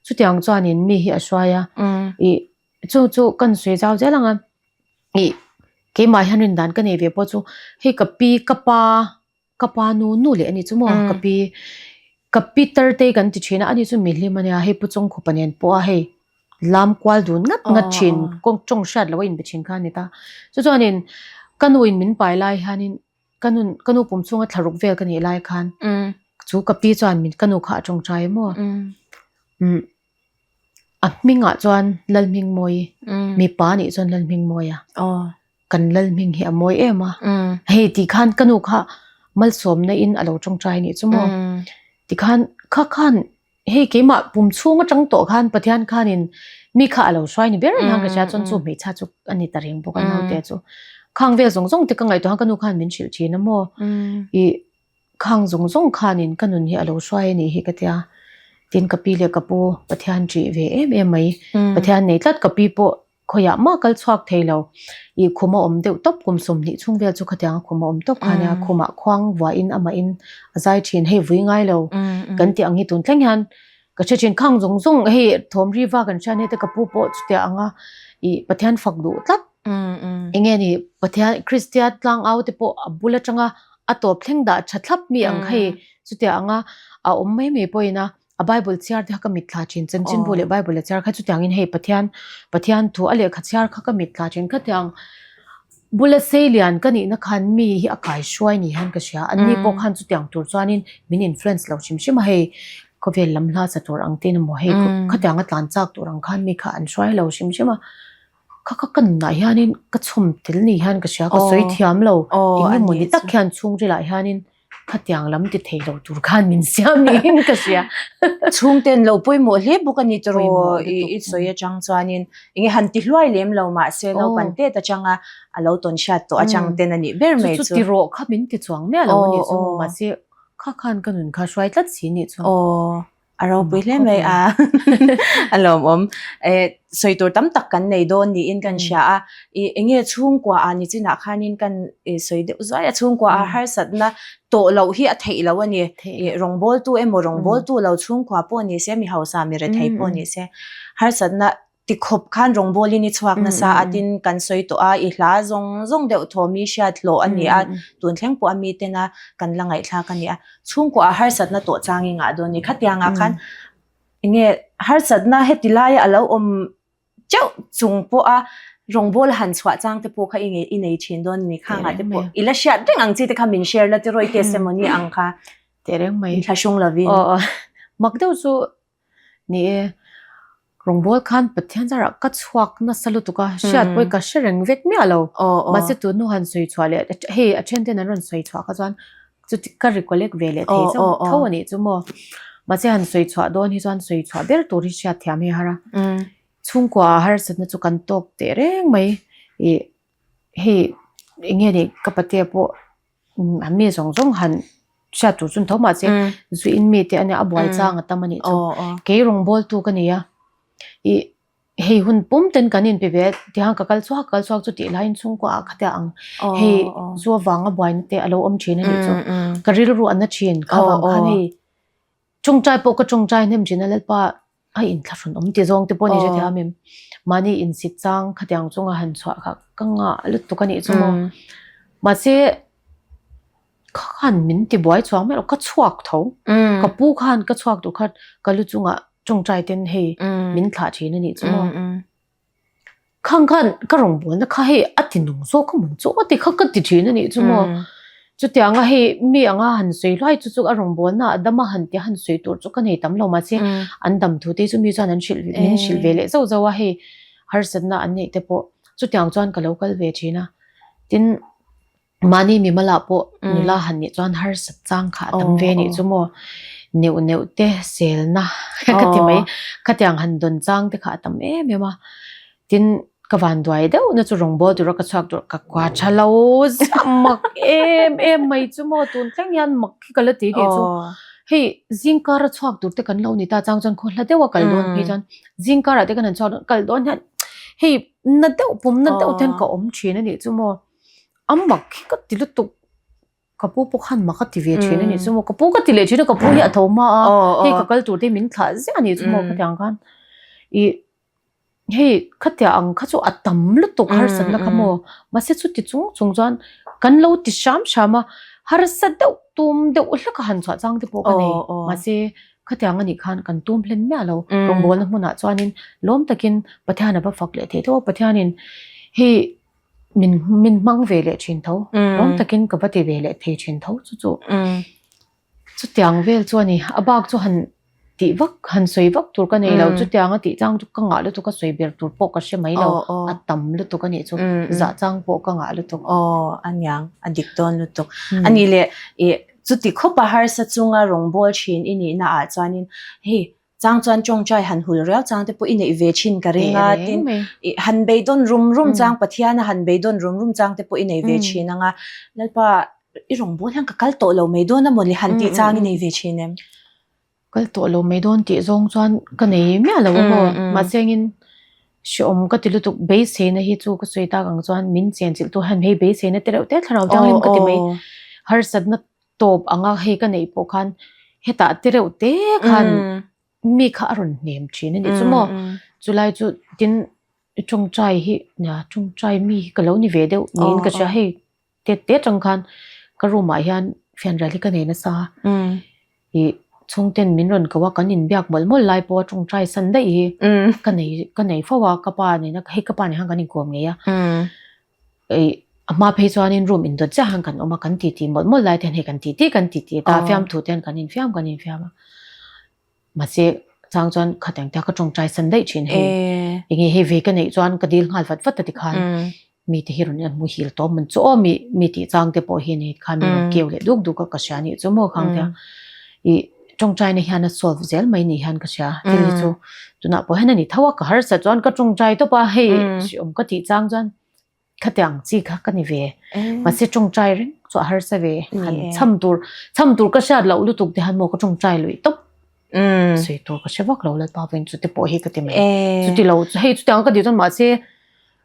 Chutiang chuanin mi hi a hruai a ih chu chu kan sawi zau zel ang a ih keimah hian rindan ka nei ve pawh chu hei ka pi ka pa Ka pa nu nu leh a ni chu maw ka pi ka pi tar te kan ti thin a ani chu mihlim a nia hei pu Chawngkhupa nen pawh a hei lam kual dun ngat ngat thin kawng tawng hriat loh a inbe thin kha a ni ta chu chuanin ka nu in min pai lai hianin ka nun ka nu pum chhunga thla ruk vel ka nih lai khan chu ka pi chuan min ka nu kha a tawngtai maw umm a hmingah chuan Lalhmingmawii mipa nih chuan Lalhmingmawia. Kan lal hming hi a mawi em a. Hei ti khan ka nu kha malsawmna in a lo tawngtai nih chu maw. Ti khan kha khan hei keimah pum chhung atang tawh khan Pathian khanin mi kha a lo hruai ni ber hian ka hria chuan chu hmeichhia chu a ni ta reng bawk a naute chu. Khang vel zawng zawng te ka ngaihtuah khan ka nu khan min hrilh thin a maw. Ih khang zawng zawng khanin ka nun hi a lo hruai a nih hi ka tia. Tin ka pi leh ka pu Pathian ṭih ve em em mai. Pathian nei tlat ka pi pawh Khawiah mah kal chhuak thei lo. Ih khum a awm deuh tawp kum 20 chhung vel chu khatiang a khum a awm tawp kha nia. Khumah khuang vuahin amahin a zai thin hei vui ngai lo kan tih ang hi tun thleng hian ka hre thin. Khang zawng zawng hei thawm ri va kan hriat hete ka pu pawh chutia anga ih Pathian fak duh tlat. Enge ni Pathian Kristian tlangau te pawh a bul atanga a tawp thleng dah tha thlap mi ang kha hei chutia anga a awm mai mai pawhin a A Bible chhiar te kha ka mitthla thin, chanchinbu leh Bible a chhiar kha chutiangin hei Pathian Pathian thu a lehkha chhiar kha ka mitthla thin khatiang bula sei lian ka nihna khan mi hi a kai hruai ni hian ka hria, anni pawh khan chutiang tur chuanin min influence lo hrim hrim a hei khawvel lam hla sa tur ang te emaw hei khatiang a tlan chak tur ang khan mi kha an hruai lo hrim hrim a, kha kha ka nunah hianin ka chhawm tel ni hian ka hria ka sawi thiam lo eng emaw ni tak hian chhungrilah hianin Khatiang lam ti thei lo tur khan min siam niin ka hria. Chhungten lo pawimawh hle bawk a ni tawh i sawi atang chuanin enge han ti hluai lem lo mahse naupang tet atanga a lo tawn hriat tawh atang ten a nih ber mai chu. Chu chu ti rawh kha min ti chuang miah lo a nih chu mahse kha khan ka nun kha hruai tlat si nih chu. A ropui hle mai a, a lawmawm. Eh, sawi tur tam tak kan nei dawn niin kan hria a. I enge chhungkua ah nichinah khanin kan sawi deuh zuai a, chhungkua ah harsatna tawh loh hi a theih loh a ni. I rawngbawltu emaw rawngbawltu lo chhungkua pawh ni se, mi hausa mi rethei pawh ni se, harsatna Ti khawp khan rawngbawlin i chhuak nasa a tin kan sawi tawh a, i hla zawng zawng deuh thaw mi hriat hlawh a ni a, tun thleng pawh a mi tena kan la ngaihthlak a ni a. Chhungkaw ah harsatna tawh chang i ngah dawn ni. Khatiangah khan enge harsatna heti laia a lo awm teuh chung pawha rawngbawla han chhuah chang te pawh kha i ngei i nei thin dawn a ni. Khangah te pawh i la hriat reng ang chi te kha min share la tiraw i testimony ang kha. Tehreng mai. Inthlahrung lovin. Aw aw. Mak deuh chu Ni e, rawngbâwl khan Pathian zarah ka chhuak nasa lutuk a, hriat pawh hi ka hre reng vek miah lo. Mahse tun hnu han sawi chhuah leh hei a then ten an rawn sawi chhuah kha chuan chuti ka recollect ve leh thei chauh tho a nih chu maw. Mahse han sawi chhuah dawn hi chuan sawi chhuah ber tur hi hriat thiam hi a har a. Chhungkua harsatna chu kan tawk teh reng mai. Ih hei eng nge ni ka patea pawh an mi zawng zawng han hriat tur chu ni tho mahse zu in mi te ania a buai chang a tam a nih chu kei rawngbâwl tu ka ni a ih hei hun pum ten kan inpe ve a tihian ka kal chhuak kal chhuak chu tih laiin chhungkua ah khatia ang hei zu avanga buaina te a lo awm thin a nih chu ka rilru a na thin kha vang khan hei tawngtai pawh ka tawngtai hnem thin a Lalpa a inthlahrun awm ti zawng te pawh ni hrethiam em mahni insit chang khatiang chunga han chhuah kha ka ngah lutuk a nih chu maw mahse kha khan min ti buai chhuang miah lo ka chhuak tho ka pu khan ka chhuak tur kha ka lu chungah tawngtai ten hei min thlah thin a nih chu maw Khang khan ka rawngbawlna kha hei a ti nung zawk a mawn chu a ti kha ka ti thin a nih chu maw. Chutianga hei mi anga han sawi hluai chu chu a rawngbawlna a dam a han ti han sawi tur chu ka nei tam lo mahse an dam thu te chu mi chuan an hrilh min hrilh ve leh zauh zauh a hei harsatna an neih te pawh chutiang chuan ka lo kal ve thin a tin Mahni mimalah pawh nula han nih chuan harsat chang kha a tam ve nih chu maw. Neuh neuh te selna ka ti mai. Khatiang han dawn chang te kha a tam em em a. Tin ka van duai deuh na chu rawngbâwl tura ka chhuak tur ka kua tha lo zah mak em em mai chu maw tun thleng hian mak hi ka la ti nih chu. Hei zingkar a chhuak tur te kan lo ni ta chang chuan khaw hla deuh a kal dawn phei chuan zingkarah te kan han chhuak dawn kal dawn hian. Hei na deuh pum na deuh te hian ka awm thin a nih chu maw. A mak hi ka ti lutuk. Ka pu pawh khan mak a ti ve thin a nih chu maw. Ka pu ka ti leh thin a, ka pu hi a tho hma a, hei ka kal tur te hi min thlah ziah a nih chu maw khatiang khan. Ih hei khatia ang kha chu a tam lutuk harsatna kha maw. Mahse chuti chung chung chuan kan lo ti hram hram a, harsa deuh tum deuh hlek a han chhuah chang te pawh ka nei. Mahse Khatiang a nih khan kan tum hlen miah lo. Rawngbawlna hmunah chuanin lawm takin Pathian a va fak leh thei tho a, Pathianin hei min min hmang ve leh thin tho, lawm takin ka va ti ve leh thei thin tho chu chu chutiang vel chu a ni. A bak chu han tih vak han sawi vak tur ka nei lo, chutiang a tih chang chu ka ngah lutuk a sawi ber tur pawh ka hre mai lo, a tam lutuk a nih chu, zah chang pawh ka ngah lutuk. Aw a niang, a dik dawn lutuk. A nih leh ih Chuti khawpa harsa chunga rawngbâwl ṭhin i nihna ah chuanin hei chang chuan ṭawngṭai han hul riau chang te pawh i neih ve ṭhin ka ring a, tin i han beidawn rum rum chang Pathiana han beidawn rum rum chang te pawh i nei ve ṭhin ang a, Lalpa i rawngbâwl hian ka kal tawh lo mai dawn a maw le han tih chang i nei ve ṭhin em? Kal tawh lo mai dawn tih zawng chuan ka nei miah lo a maw? Mahse engin hrehawm ka ti lutuk beiseina hi chu ka sawi tak ang chuan min chenchilh tu hian hei beiseina te reuh te thlarau thianghlim ka ti mai. Harsatna tawp anga hei ka neih pawh khan hetah te reuh te khan mi kha a rawn hnem thin a nih chu maw? Chulai chu tin tawngtai hi nia tawngtai mi hi ka lo ni ve deuh niin ka hria hei. Tet te atang khan ka room ah hian fianrial hi ka nei nasa a, ih chhungten min rawn ko a kan inbiak mawlh mawlh lai pawh a tawngtai san daih hi ka nei ka nei fo a, ka pa nena hei ka pa nen khan kan inkawm ngei a, ih a hma phei chuanin room indawt chiah khan kan awm a kan titi mawlh mawlh lai te hian hei kan titi kan titi ta fiamthu te hian kan infiam kan infiam a. Mahse, chang chuan khatiang te a ka tawngtai san daih thin hei. Enge hei ve ka neih chuan ka dil nghal vat vat a ti khan mi te hi rawn en muhil tawp man chu aw mi mi tih chang te pawh hi nei khan mi rawn keu leh duk duk a ka hria nih chu maw khang te a. I tawngtai na hian a solve zel mai ni hian ka hria thil hi chu tunah pawh hian a ni tho a ka harsa chuan ka tawngtai tawp a hei hriawm ka tih chang chuan Khatiang chi kha ka ni ve. Mahse tawngtai reng chu a harsa ve. Han cham tur, cham tur ka hriat loh lutuk te han maw ka tawngtai lui tawp. Sawi tur ka hre vak lo Lalpa vawiin chute pawh hi ka ti mai. Chuti lo, hei chutiang ka tih chuan mahse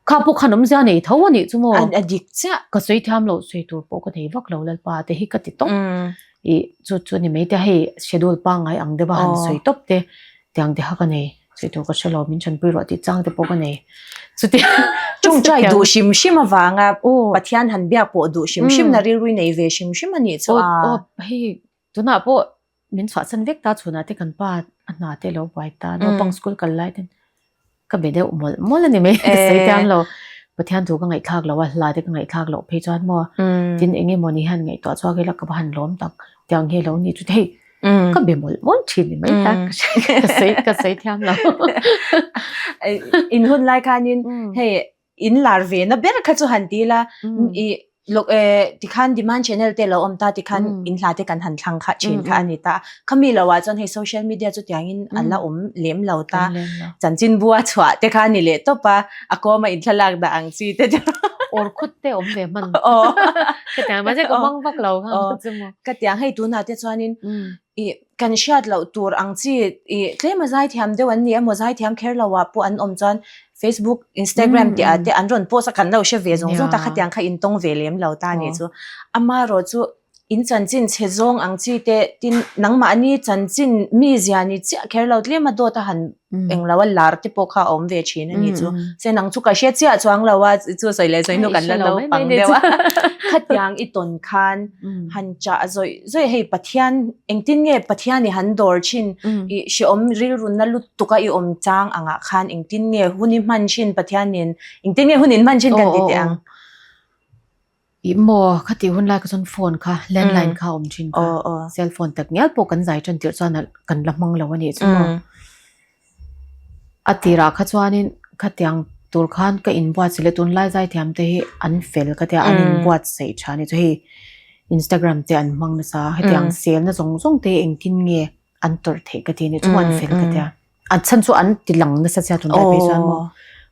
kha pawh khan awmzia nei tho a nih chu maw. A dik chiah. Ka sawi thiam loh sawi tur pawh ka nei vak lo Lalpa te hi ka ti tawp. Ih chu chu ni mai te hei schedule pangngai ang deuh a han sawi tawp te tiang te kha ka nei. Sawi tur ka hre lo, min chanpui ruah tih chang te pawh ka nei. Chuti Tawngtai duh hrim hrim avanga Pathian han biak pawh duh hrim hrim na rilru nei ve hrim hrim a nih chu a. Aw hei tunah pawh min chhuahsan vek ta chhunah te kan pa a hna te lo buai ta naupang school kal lai ten ka be deuh mawlh mawlh a ni mai ka sawi tiang lo. Pathian thu ka ngaihthlak loh a hla te ka ngaihthlak loh phei chuan maw tin eng emaw ni hian ngaihtuah chhuak ila ka va han lawm tak tiang hi a lo ni chu hei ka be mawlh mawlh thin ni mai ta ka sawi ka sawi thiam lo. In hun lai khanin hei in lar ve na ber kha chu han ti ila i lok tikhan demand channel te lo awm ta tikhan in hla te kan han thlang kha thin kha a ni ta. Khami lo ah chuan hei social media chu tiangin a la awm lem lo ta. Chanchin bua chhuah te kha a ni leh tawp a, a kawma in thlalak dah ang chi te chu. Awr khut te awm ve hman. Khatiang mahse ka hmang vak lo kha chu maw. Ka tiang hei tunah te chuanin ih kan hriat loh tur ang chi ih tlem a zaithiam deuh an ni emaw zaithiam kher lo ah pawh an awm chuan Facebook, Instagram tih ah te an rawn post a kan lo hre ve zawng zawng ta khatiang kha intawng ve lem lo ta nih chu. Amaherawh chu in chanchin chhe zawng ang chi te tin nangmahni chanchin mi zia ni chiah kher lo tlem a dawt a han englo a lar te pawh kha a awm ve thin a ni chu. Se nang chu ka hre chiah chuang lo a chu sawi leh sawi hnu kan la naupang deuh a. Khatiang i tawn khan han chah zawih zawih hei Pathian engtin nge Pathian i han dawr thin i hrehawm rilrunna lutuk a i awm chang angah khan engtin nge hun i hman thin Pathian nen engtin nge hun in hman thin kan ti teh ang. Ih maw khatih hun lai kha chuan phone kha landline kha a awm thin kha cell phone tak ngial pawh kan zai tan tirh chuan kan la hmang lo a nih chu maw. A tirah kha chuanin khatiang tur khan ka inbuatsaih leh tunlai zaithiam te hi an fel ka tia an inbuatsaih tha a ni chu hei Instagram te an hmang nasa hetiang selna zawng zawng te hi engtin nge an tawrh theih ka ti a ni chu maw an fel ka tia. A chhan chu an ti lang nasa sia tunlai phei chuan maw.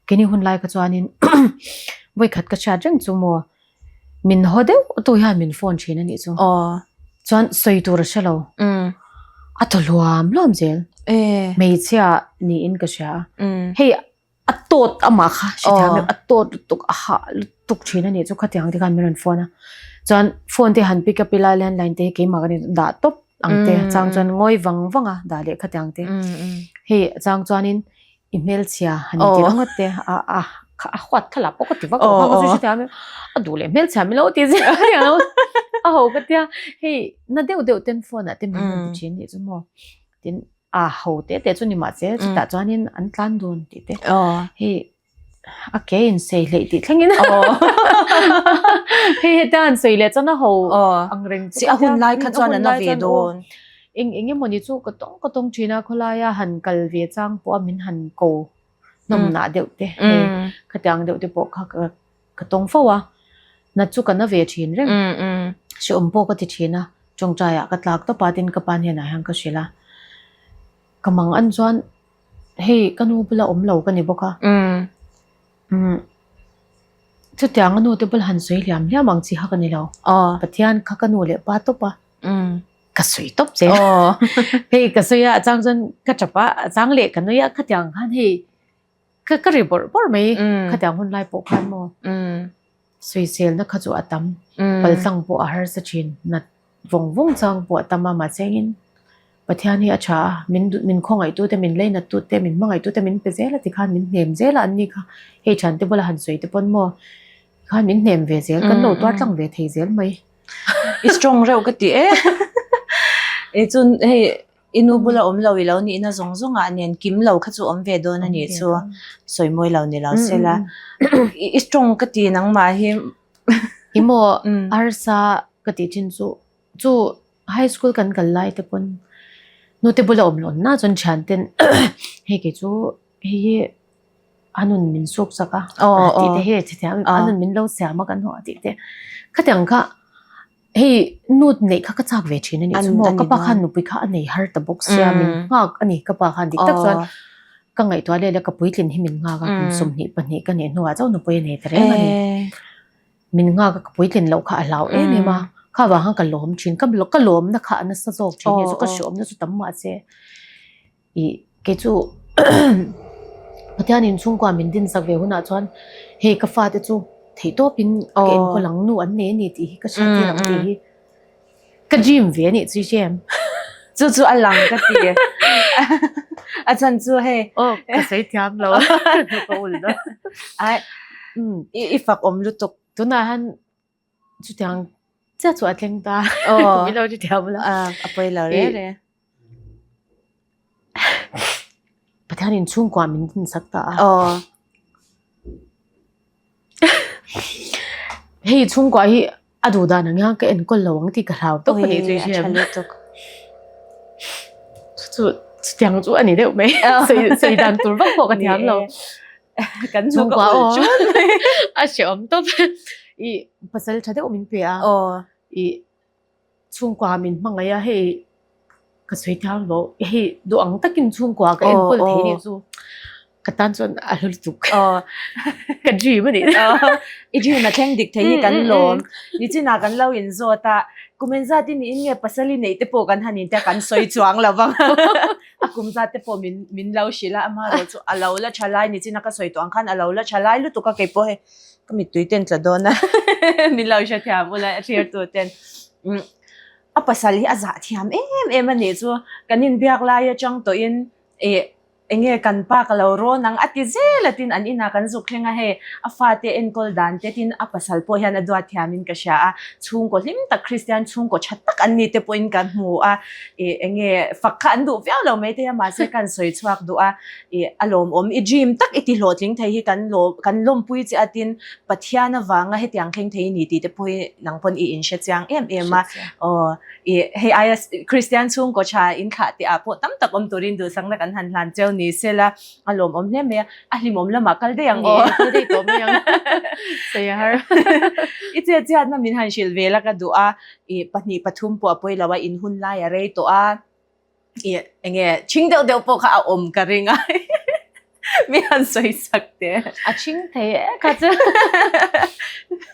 Keini hun lai kha chuanin vawikhat ka hriat reng chu maw min haw deuh tu hian min phone thin a nih chu. Chuan sawi tur a hre lo. A thaw hluam hluam zel. Hmeichhia niin ka hria a. Hei. A tawt amah kha hrethiam em a tawt lutuk a hah lutuk thin a nih chu khatiang te khan min rawn phone a chuan phone te han pick up ila landline te hi keimah ka ni dah tawp ang te chang chuan ngawi vang vang a dah leh khatiang te hei chang chuanin i hmelchhia han inti ringawt te a a a huat thlalak pawh ka ti vak lo kha ka hrethiam em a duh leh hmelchhia min lo ti zia a ho ka tia hei na deuh deuh ten phone ah te min rawn ti thin nih chu maw tin a ho te te chu ni mahse chutah chuanin an tlan dun tih te hei a ke in sei hleih tih thlengin hei heta an sawi leh chuan a ho ang reng chi a hun lai kha chuan an a ve dawn eng eng emawni chu ka tawng ka tawng thin a khawlaia han kal ve chang pawh a min han ko hnawmnah deuh te hei khatiang deuh te pawh kha ka Ka tawng fo a, nat chu ka na ve thin reng. Hrehawm pawh ka ti thin a, tawngtaiah ka tlak tawp a tin ka pa hnenah hian ka hrilh a. Ka mang an chuan hei ka nu bula awm lo ka ni bawk a. Umm chutiang a nu te bula han sawi hliam hliam ang chi kha ka ni lo. Pathian kha ka nu leh pa tawp a, ka sawi tawp che. Hei ka sawi a, a chang chuan ka tap a, a chang leh ka nui a, khatiang khan hei Ka ka ri bawrh bawrh mai khatiang hun lai pawh khan maw sawiselna kha chu a tam paltlang pawh a harsa thin nat vawng vawng chang pawh a tam a mahse engin Pathian hi a tha a min min khawngaih tu te min leinat tu te min hmangaih tu te min pe zel a tikhan min hnem zel a an ni kha hei thiante bula han sawi te pawn maw tikhan min hnem ve zel kan lo tuar tlang ve thei zel mai. I strong reuh ka ti e e chun hei I nu bula awm lo i lo nihna zawng zawngah nen kim lo kha chu awm ve dawn a nih chu sawi mawi lo ni lo sela. I strong ka ti nangmah hi. I maw arsa ka tih thin chu chu high school kan kal lai te pawn nute bula awm lo na chuan thian ten hei kei chu hei hi a nun min suk sak a tih te hi chutiang a nun min lo siam a kan haw tih te khatiang kha Hei nut neih kha ka chak ve thin a nih chu maw, ka pa khan nupui kha a nei har ta bawk sia min nghak a ni ka pa khan dik tak chuan ka ngaihtuah leh la ka puitlin hi min nghak a kum 22 pahnih ka nih hnuah chauh nupui a nei ta reng a ni. Min nghak a ka puitlin loh kha a hlau em em a, kha vang khan ka lawm thin ka ka lawmna kha a nasa zawk thin a nih chu ka hreawmna chu tam mahse Ih kei chu Pathian in chhungkua min din sak ve hunah chuan hei ka fate chu theih tawpin ka enkawl ang nu an nei a ni tih hi ka hriat tir ang tih hi ka dream ve a nih chu Jem. Chu chu a lang ka ti. A chhan chu hei. Aw ka sawi thiam lo ka ul dawn. Ai i fak awm lutuk. Tunah hian Chutiang chiah chu a thleng ta. Min lo ti thiam la. A pawi lo re re. Pathian in chhungkua min din sak ta a. Hei chhungkua hi a duh dan ang hian ka enkawl lo ang tih ka hlau tawp a nih chu i hria em? Chu chutiang chu a ni deuh mai. Sawi dan tur vak pawh ka thiam lo. Kan chhungkua aw. A hreawm tawp. I pasal tha deuh min pe a. I chhungkua min hmangaih a hei ka sawi thiam lo. Hei duh ang takin chhungkua ka enkawl thei nih chu ka tan chuan a hlu lutuk. Ka dream a nih. I dream a thleng dik thei hi kan lawm. Nichinah kan lo inzawt a, kum engzat i niin nge pasal i neih te pawh kan han intia kan sawi chuang lo vang. A kum zat te pawh min min lo hrilh a, amaherawh chu a lo la tha lai nichin a ka sawi tawh ang khan a lo la tha lai lutuk a keipawh hei ka mittui ten tla dawn a min lo hre thiam ula a thlir tu ten umm a pasal hi a zah thiam em em a nih chu kan inbiak lai atang tawhin ih eng nge kan pa ka lo rawn ang a ti zel a tin an inah kan zuk thleng a hei a fate enkawl dan te tin a pasal pawh hian a duat thiamin ka hria a chhungkaw hlim tak Kristian chhungkaw tha tak an ni te pawhin kan hmu a. Ih eng nge fak kha an duh viau lo mai thei a mahse ka han sawi chhuak duh a ih a lawmawm i dream tak i ti hlawhtling thei hi kan lawm kan lawmpui che a tin Pathian avanga hetiang thleng thei i ni tih te pawh hi nang pawn i inhre chiang em em a aw ih hei aia Kristian chhungkaw tha in thlah teh ah pawh tam tak awm turin duhsakna kan han hlan cheu ni sela a lawmawm hle mai a a hlimawm lamah kal daih ang aw. Kal daih tawh mai ang sawi a har. I chetchiatna min han hrilh ve la ka duh a I pahnih pathum pawh a pawi lo a, in hun lai a rei tawh a, i eng nge chhing deuh deuh pawh kha a awm ka ring a, mi han sawi sak teh. A chhing thei e ka chu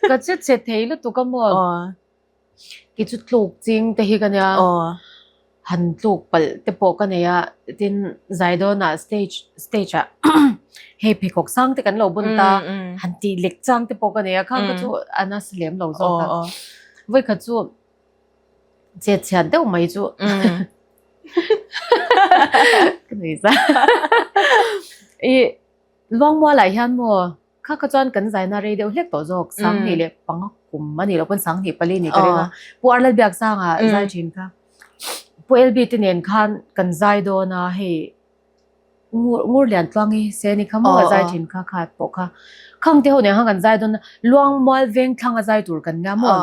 ka chu che thei lutuk a maw? Kei chu tluk ching te hi ka nia. han tluk palh te pawh ka nei a, tin zai dawnah stage stage ah hei pheikhawk sang te kan lo bun ta han tih lek chang te pawh ka nei a, khang kha chu a nasa lem lo zawk a. Vawikhat chu chet chhiat deuh mai chu ka nui za. I Luangmualah hian maw Kha kha chuan kan zaina rei deuh hlek tawh zawk, Sanghnih leh panga kum a nih loh pawn Sanghnih pali nih ka ring a. Pu Arlal Biaksanga zai thin kha. Pu LB te nen khan kan zai dawn a, hei Ngur Liantluangi Seni kha maw a zai thin kha kha pawh kha. Khang te ho nen khan kan zai dawn a, Luangmual Vengthlang a zai tur kan nia maw?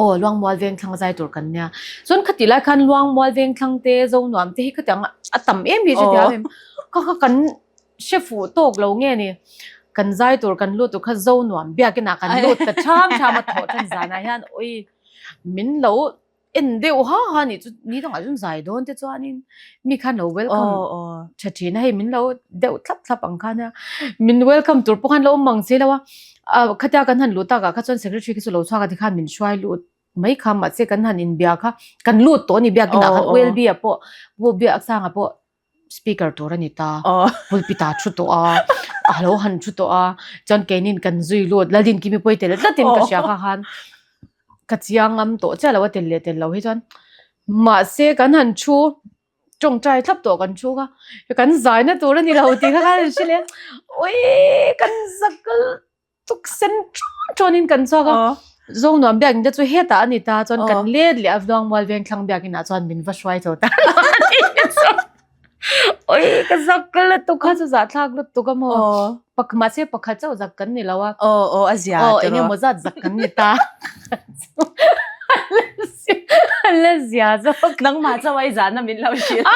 Aw, Luangmual Vengthlang a zai tur kan nia. Chuan khati lai khan Luangmual Vengthlang te, Zonuam te hi khatiang a tam em hi hrethiam em. Kha kha kan hre fuh tawk lo nge ni. Kan zai tur kan lut tur kha Zonuam biakin ah kan lut ta ṭham ṭham a thawh ṭhan zanah hian ui min lo en deuh ha ha nih chu ni dangah chuan zai dawn te chuanin mi khan lo welcome tha thin a hei min lo deuh thlap thlap ang khan a min welcome tur pawh khan lo awm ang si lo a ah khatia kan han luh takah kha chuan secretary kha chu lo chhuak a tikhan min hruai lut mai kha mahse kan han inbia kha kan lut tawh a ni biakin ah khan ULB ah pawh Pu Biaksanga pawh speaker tur a ni ta pulpit ah thu tawh a a lo han thu tawh a chuan keinin kan zui lut Laldin kimi pawh i tel tlatin ka hria kha khan ka chiang ngam tawh chiah lo a tel leh tel lo hi chuan mahse kan han thu tawngtai thlap tawh kan thu kha kan zaina tur a ni lo tih kha khan an hre leh awii kan zakal tuk sen ṭawn ṭawnin kan chhuak a Zonuam biakin te chu hetah a ni ta chuan kan let leh a Luangmual Vengthlang biakin ah chuan min va hruai chho ta oi ka zak lutuk kha chu zahthlak lutuk a maw pak mahse pakhat chauh zak kan ni lo a aw a zia aw eng emaw zat zak kan ni ta la zia zawk nangmah chauh a i zahna min lo hrilh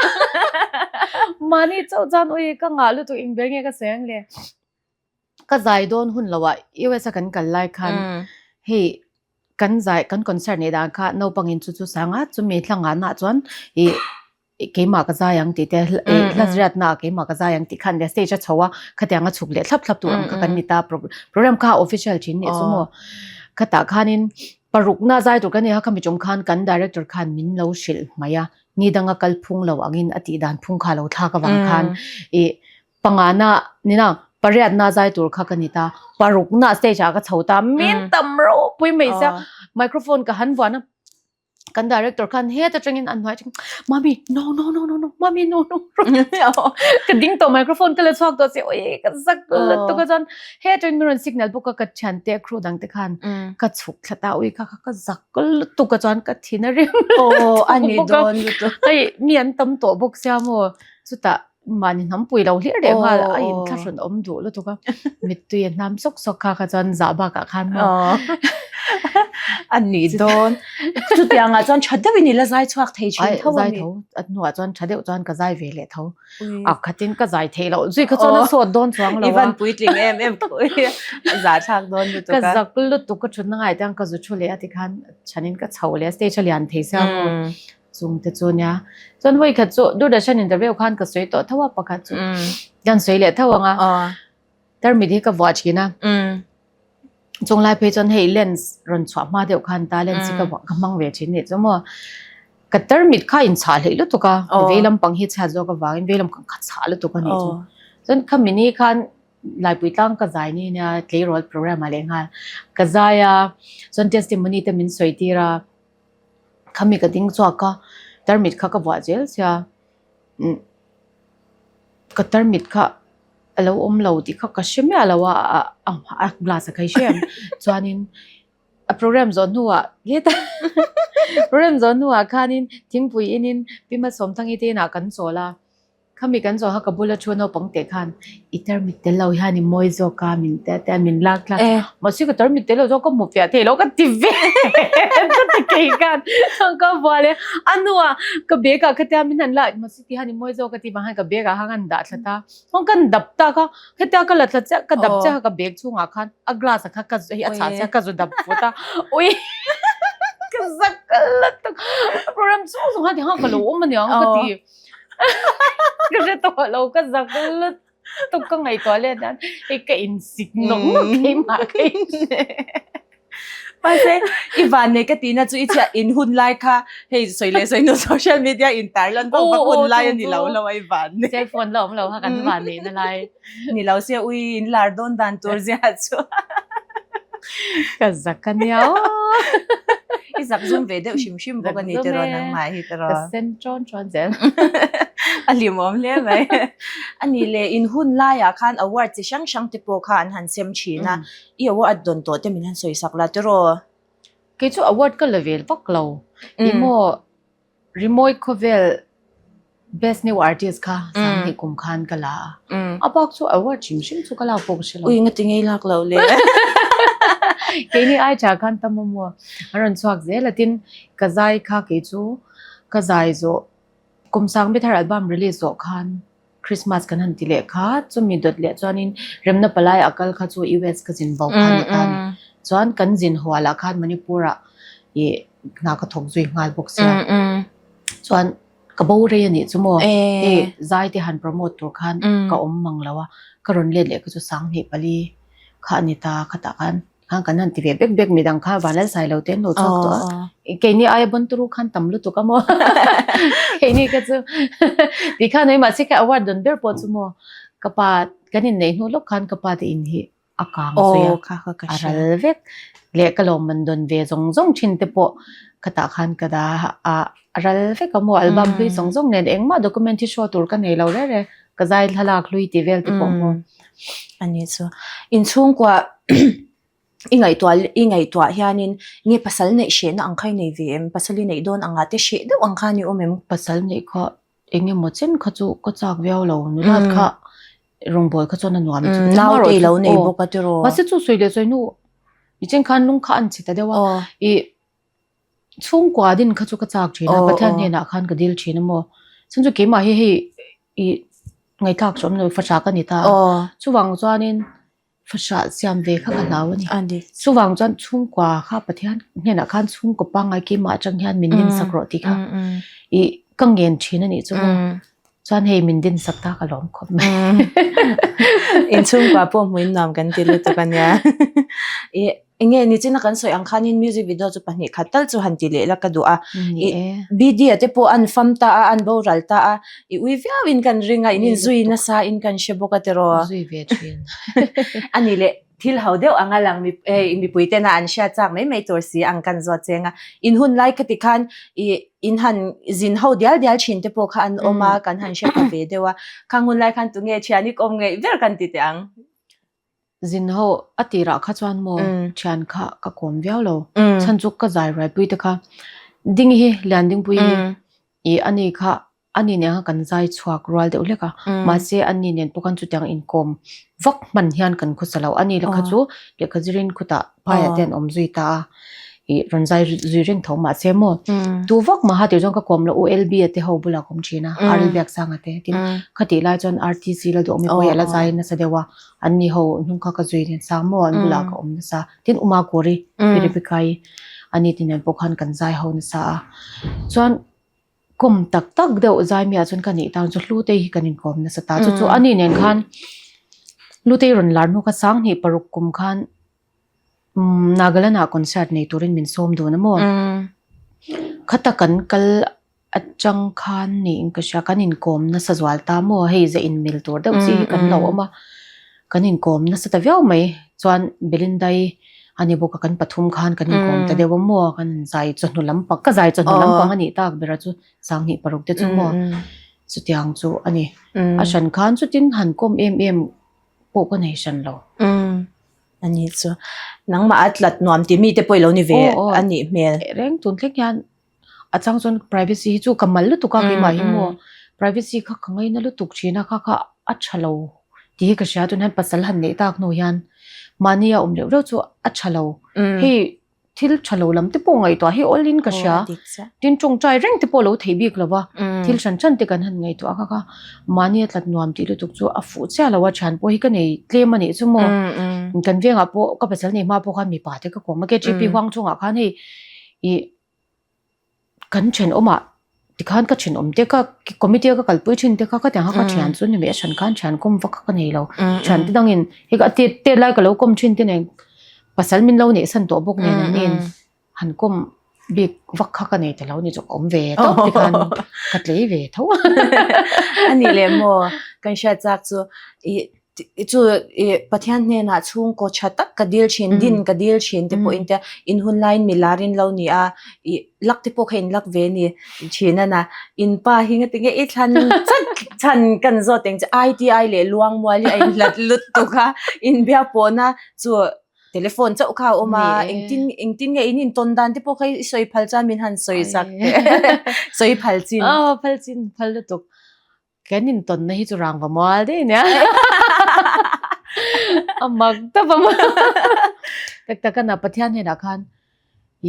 mahni chauh chuan ui ka ngah lutuk engber nge ka sawi ang le. Ka zai dawn hun lo ah US a kan kal lai khan hei kan zai kan concert neih dan kha naupang in chu chu sang a chumi thla ngah nah chuan ih keimah ka zai ang tih te hla riat na ah keimah ka zai ang tih khan stage a chho a khatiang a chhuk leh thlap thlap tur ang kha kan ni ta program kha official thin nih chu maw khatah khanin paruk na zai tur kan nei a khami tum khan kan director khan min lo hrilh mai a ni danga kal phung lo angin a tih dan phung kha lo thlak avang khan ih Pangana nina pariatna zai tur kha ka ni ta parukna stage ah ka chho ta min tam ropui mai sia microphone ka han vuan a kan director khan het atangin an hnuai atangin mami no no no no no mami no no ka ding tawh microphone ka la chhuak tawh si oi ka zak lutuk a chuan he atangin min rawn signal bawk a ka thiante crew dang te khan ka chhuk thla ta ui kha ka zak lutuk a chuan ka thin a rim lutuk bawk a hei mi an tam tawh bawk sia maw chutah Mahni hnam pui lo hlir leh nghal a inthlahrun awm duh lutuk a, mittui a hnam sawk sawk kha kha chuan zah bakah khan maw. A ni dawn. Chutiangah chuan tha deuhin i la zai chhuak thei thin tho a mi? Zai tho, a hnuah chuan tha deuh chuan ka zai ve leh tho. A khatin ka zai theih loh zui kha chuan a sawt dawn chuang lo a. I van puitling em em a zahthlak dawn lutuk a. Ka zak lutuk ka thutna ngaiah te hian ka zu thu leh a tikhan chhanin ka chho leh a stage a lian thei sia maw. Chung te chu nia. Chuan vawi khat chu Doordarshan interview khan ka sawi tawh tho a pakhat chu. Kan sawi leh tho ang a. Tarmit hi ka vuah thin a. Chung lai phei chuan hei lens rawn chhuah hma deuh khan ta lens hi ka vuah ka hmang ve thin nih chu maw. Ka tarmit kha in chhah hleih lutuk a. Vei lampang hi chhiat zawk avangin vei lampang kha chhah lutuk a nih chu. Chuan khami ni khan Laipui tlang ka zai ni nia tleirawl program ah leh nghal ka zai a. Chuan testimony te min sawi tir a. Khami ka ding chhuak a, tarmit kha ka vuah zel sia, umm ka tarmit kha a lo awm lo tih kha ka hre miah lo a, a glass a khai hre em, chuanin a program zawh hnuah hetah program zawh hnuah khanin thingpui inin Pi Malsawmthangi te inah kan chawl a. Khami kan zawh kha ka bula thu naupang teh khan i tarmit tel lo hian i mawi zawk a min tia tia min lak tlak mahse ka tarmit tel lo zawk ka hmu fiah thei lo ka ti ve ka ti kei khan chuan ka vuah leh a hnuah ka bag ah khatia min han lak mahse ti hian i mawi zawk a tih vang hian ka bag ah khan ka han dah thla ta chuan ka han dap tak a khatia ka la thla chiah ka dap chiah kha ka bag chhungah khan a glass ah kha ka hei a chhah chiah ka zu dap vut a ui ka zak lutuk program chhung zawng khan ti khan ka lo awm aniang ka ti. Ka hre tawh lo ka zak lutuk ka ngaihtuah let hian hei ka insik nawk nawk keimah ka in. Mahse i van nei ka tihna chu i chhiah in hun lai kha hei sawi leh sawi hnu social media in tar lan vak vak hun lai a ni lo lo a i van nei. Cell phone la awm lo kha kan van neihna lai. Ni lo sia ui in lar dawn dan tur zia chu. Ka zak a nia aw. I zak zum ve deuh hrim hrim bawk a ni tiraw nangmah hi tiraw. Ka sen ṭawn ṭawn zel. A hlimawm hle mai. A nih leh in hun laiah khan award chi hrang hrang te pawh kha an han sem thin a. I award dawn tawh te min han sawi sak la tiraw. Kei chu award ka la vel vak lo. Ih maw Rimawi khawvel Best New Artist kha Sanghnih kum khan ka la a. A bak chu award hrim hrim chu ka lak pawh ka hre lo. Ui nga ti ngei lak lo le. Keini ai tha khan tam a maw an rawn chhuak zel a tin ka zai kha kei chu ka zai zawh kum sang bethar album release zawh khan Christmas kan han ti leh kha chumi dawt leh chuanin Remna Palai a kal kha chu US ka zin bo kha ni ta ni. Chuan kan zin hual ah khan Manipur ah ih hna ka thawk zui nghal bawk sia. Chuan ka bo rei a nih chu maw hei zai te han promote tur khan ka awm mang lo a, ka rawn let leh kha chu sanghnih pali kha a ni ta khatah khan khan kan han ti ve bek bek midang kha vanlal sai lo te an lo chhuak tawh a, keini aia bawn turu khan tam lutuk a maw keini kha chu ti khan hei mahse ka award dawn ber pawh chu maw ka pa kan inneih hnu lawk khan ka pa te in hi a kang zui a, a ral vek leh ka lawmman dawn ve zawng zawng thin te pawh khatah khan ka dah a, a ral vek a maw album hlui zawng zawng nen engmah document hi show tur ka nei lo reng reng ka zai thlalak hlui tih vel te pawh maw. A ni chu inchhungkua i ngaihtuah i ngaihtuah hianin nge pasal neih hrehna ang kha i nei ve em pasal i neih dawn angah te hreh deuh ang khan i awm em? Pasal neih kha eng emaw chen kha chu ka chak viau lo nulat kha rawngbâwl kha chuan a nuam chu ka ti Nau te i lo nei bawk a tiraw. Mahse chu sawi leh sawi hnu i chen khan lung kha an chhe ta deuh a i chhungkua din kha chu ka chak thin a Pathian hnenah khan ka dil thin a maw chhan chu keimah hi hei i ngaihthlak chu awm lo fahrah ka ni ta a chuvang chuanin Fahrah siam ve kha ka hlau a ni. Chuvang chuan chhungkua kha Pathian hnenah khan chhungkaw pangngai keimah atang hian min dinsak rawh tih kha i ka ngen thin a nih chu maw. Chuan hei min dinsak ta ka lawm khawp mai. Inchhungkua pawh hmuin nuam kan ti lutuk a nia. I Enge nichina kan sawi ang khanin music video chu pahnih khat tal chu han ti leh la ka duh a. Ni e. BD a te pawh an fam ta a, an boral ta a, i ui viau in kan ring a, in inzui nasa in kan hre bawk a tiraw. Zui ve thin. A ni leh thil ho deuh anga lang hei mipui tena an hriat chak mai mai tur si ang kan zawt cheng a. In hun lai khati khan i in han zin ho dial dial thin te pawh kha an awm a, kan han hre pha ve deuh a. Khang hun lai khan tunge thian i kawm ngeih ber kan ti teh ang. Zin ho a tirah kha chuan maw thian kha ka kawm viau lo. Chhan chu ka zai ruaipui te kha Dingi hi Liandingpui hi ih ani kha ani nen khan kan zai chhuak rual deuh hlek a. Mahse ani nen pawh khan chutiang inkawm vak hman hian kan khawsa lo. Ani lehkha chu lehkha zirin khutah phaiah te an awm zui ta a. Ih rawn zai zui reng tho mahse maw tu vak maha tir chuan ka kawm loh ULB a te ho bulah ka awm thin a RL Biaksanga te tin khatih lai chuan RTC la duh awm i pawh hi a la zai nasa deuh a. An ni ho hnung kha ka zui nasa maw an bulah ka awm nasa tin Uma Kuri Pi Rebecca-i ani te nen pawh khan kan zai ho nasa a chuan kawm tak tak deuh zai miah chuan ka nih tan chu Hlutei hi kan inkawm nasa ta chu chu ani nen khan Hlutei rawn lar hnu kha Sanghnih paruk kum khan Nagaland ah concert nei turin min sawm dun a maw khata kan kal atang khan niin ka hria kan inkawm nasa zual ta maw hei ze inmil tur deuh chi hi kan lo awm a kan inkawm nasa ta viau mai chuan Belinda-i a ni bawk a kan pathum khan kan inkawm ta deuh a maw kan zai chawhnu lampang ka zai chawhnu lampang a nih tak ber a chu sanghnih paruk te chu maw chutiang chu a ni a hran khan chutin han kawm em em pawh ka nei hran lo. A ni chu nangmah a tlat nuam tih mite pawh i lo ni ve a nih hmel. Reng tun thleng hian a chang chuan privacy hi chu ka mal lutuk a keimah hi maw privacy kha ka ngaina lutuk thin a kha kha a tha lo tih hi ka hria tun hian pasal han neih tak hnu hian mahni a awm reuh reuh chu a tha lo hei thil tha lo lam te pawh ngaihtuah hi awlin ka hria tin tawngtai reng te pawh lo theih bik lo va thil hran hran te kan han ngaihtuah kha kha mahni a tlat nuam tih lutuk chu a fuh chiah lo a thian pawh hi ka nei tlem a nih chu maw kan vengah pawh ka pasal nei hma pawh khan mipa te ka kawm a KGP huang chungah khan hei ih Kan thenawmah tikhan ka thenawm te ka committee a ka kalpui thin te kha ka tiang kha ka thian chu ni mai a hran khan thian kawm vak kha ka nei lo thian te dangin hei ka tet tet lai ka lo kawm thin te nen Pasal min lo neih san tawh bawk nen an nin han kawm bik vak kha ka nei ta lo ni chu ka awm ve tawp tikhan ka tlei ve tho. A nih leh maw kan hriat chak chu i chu i Pathian hnenah chhungkaw tha tak ka dil thin din ka dil thin te pawhin te in hun laiin mi lar in lo ni a i lak te pawh kha in lak ve ni thin a na in pa hi nga tinge i thlan chat chhan kan zawt eng che ITI leh Luangmual hi a inhlat lutuk a inbiakpawhna chu telephone chauh kha a awm a engtin engtin nge in intawn dan te pawh kha i sawi phal chuan min han sawi sak teh sawi phal chin aw phal chin phal lutuk kan intawn na hi chu rangva mual daih ania a mak tawp a tak tak a na Pathian hnenah khan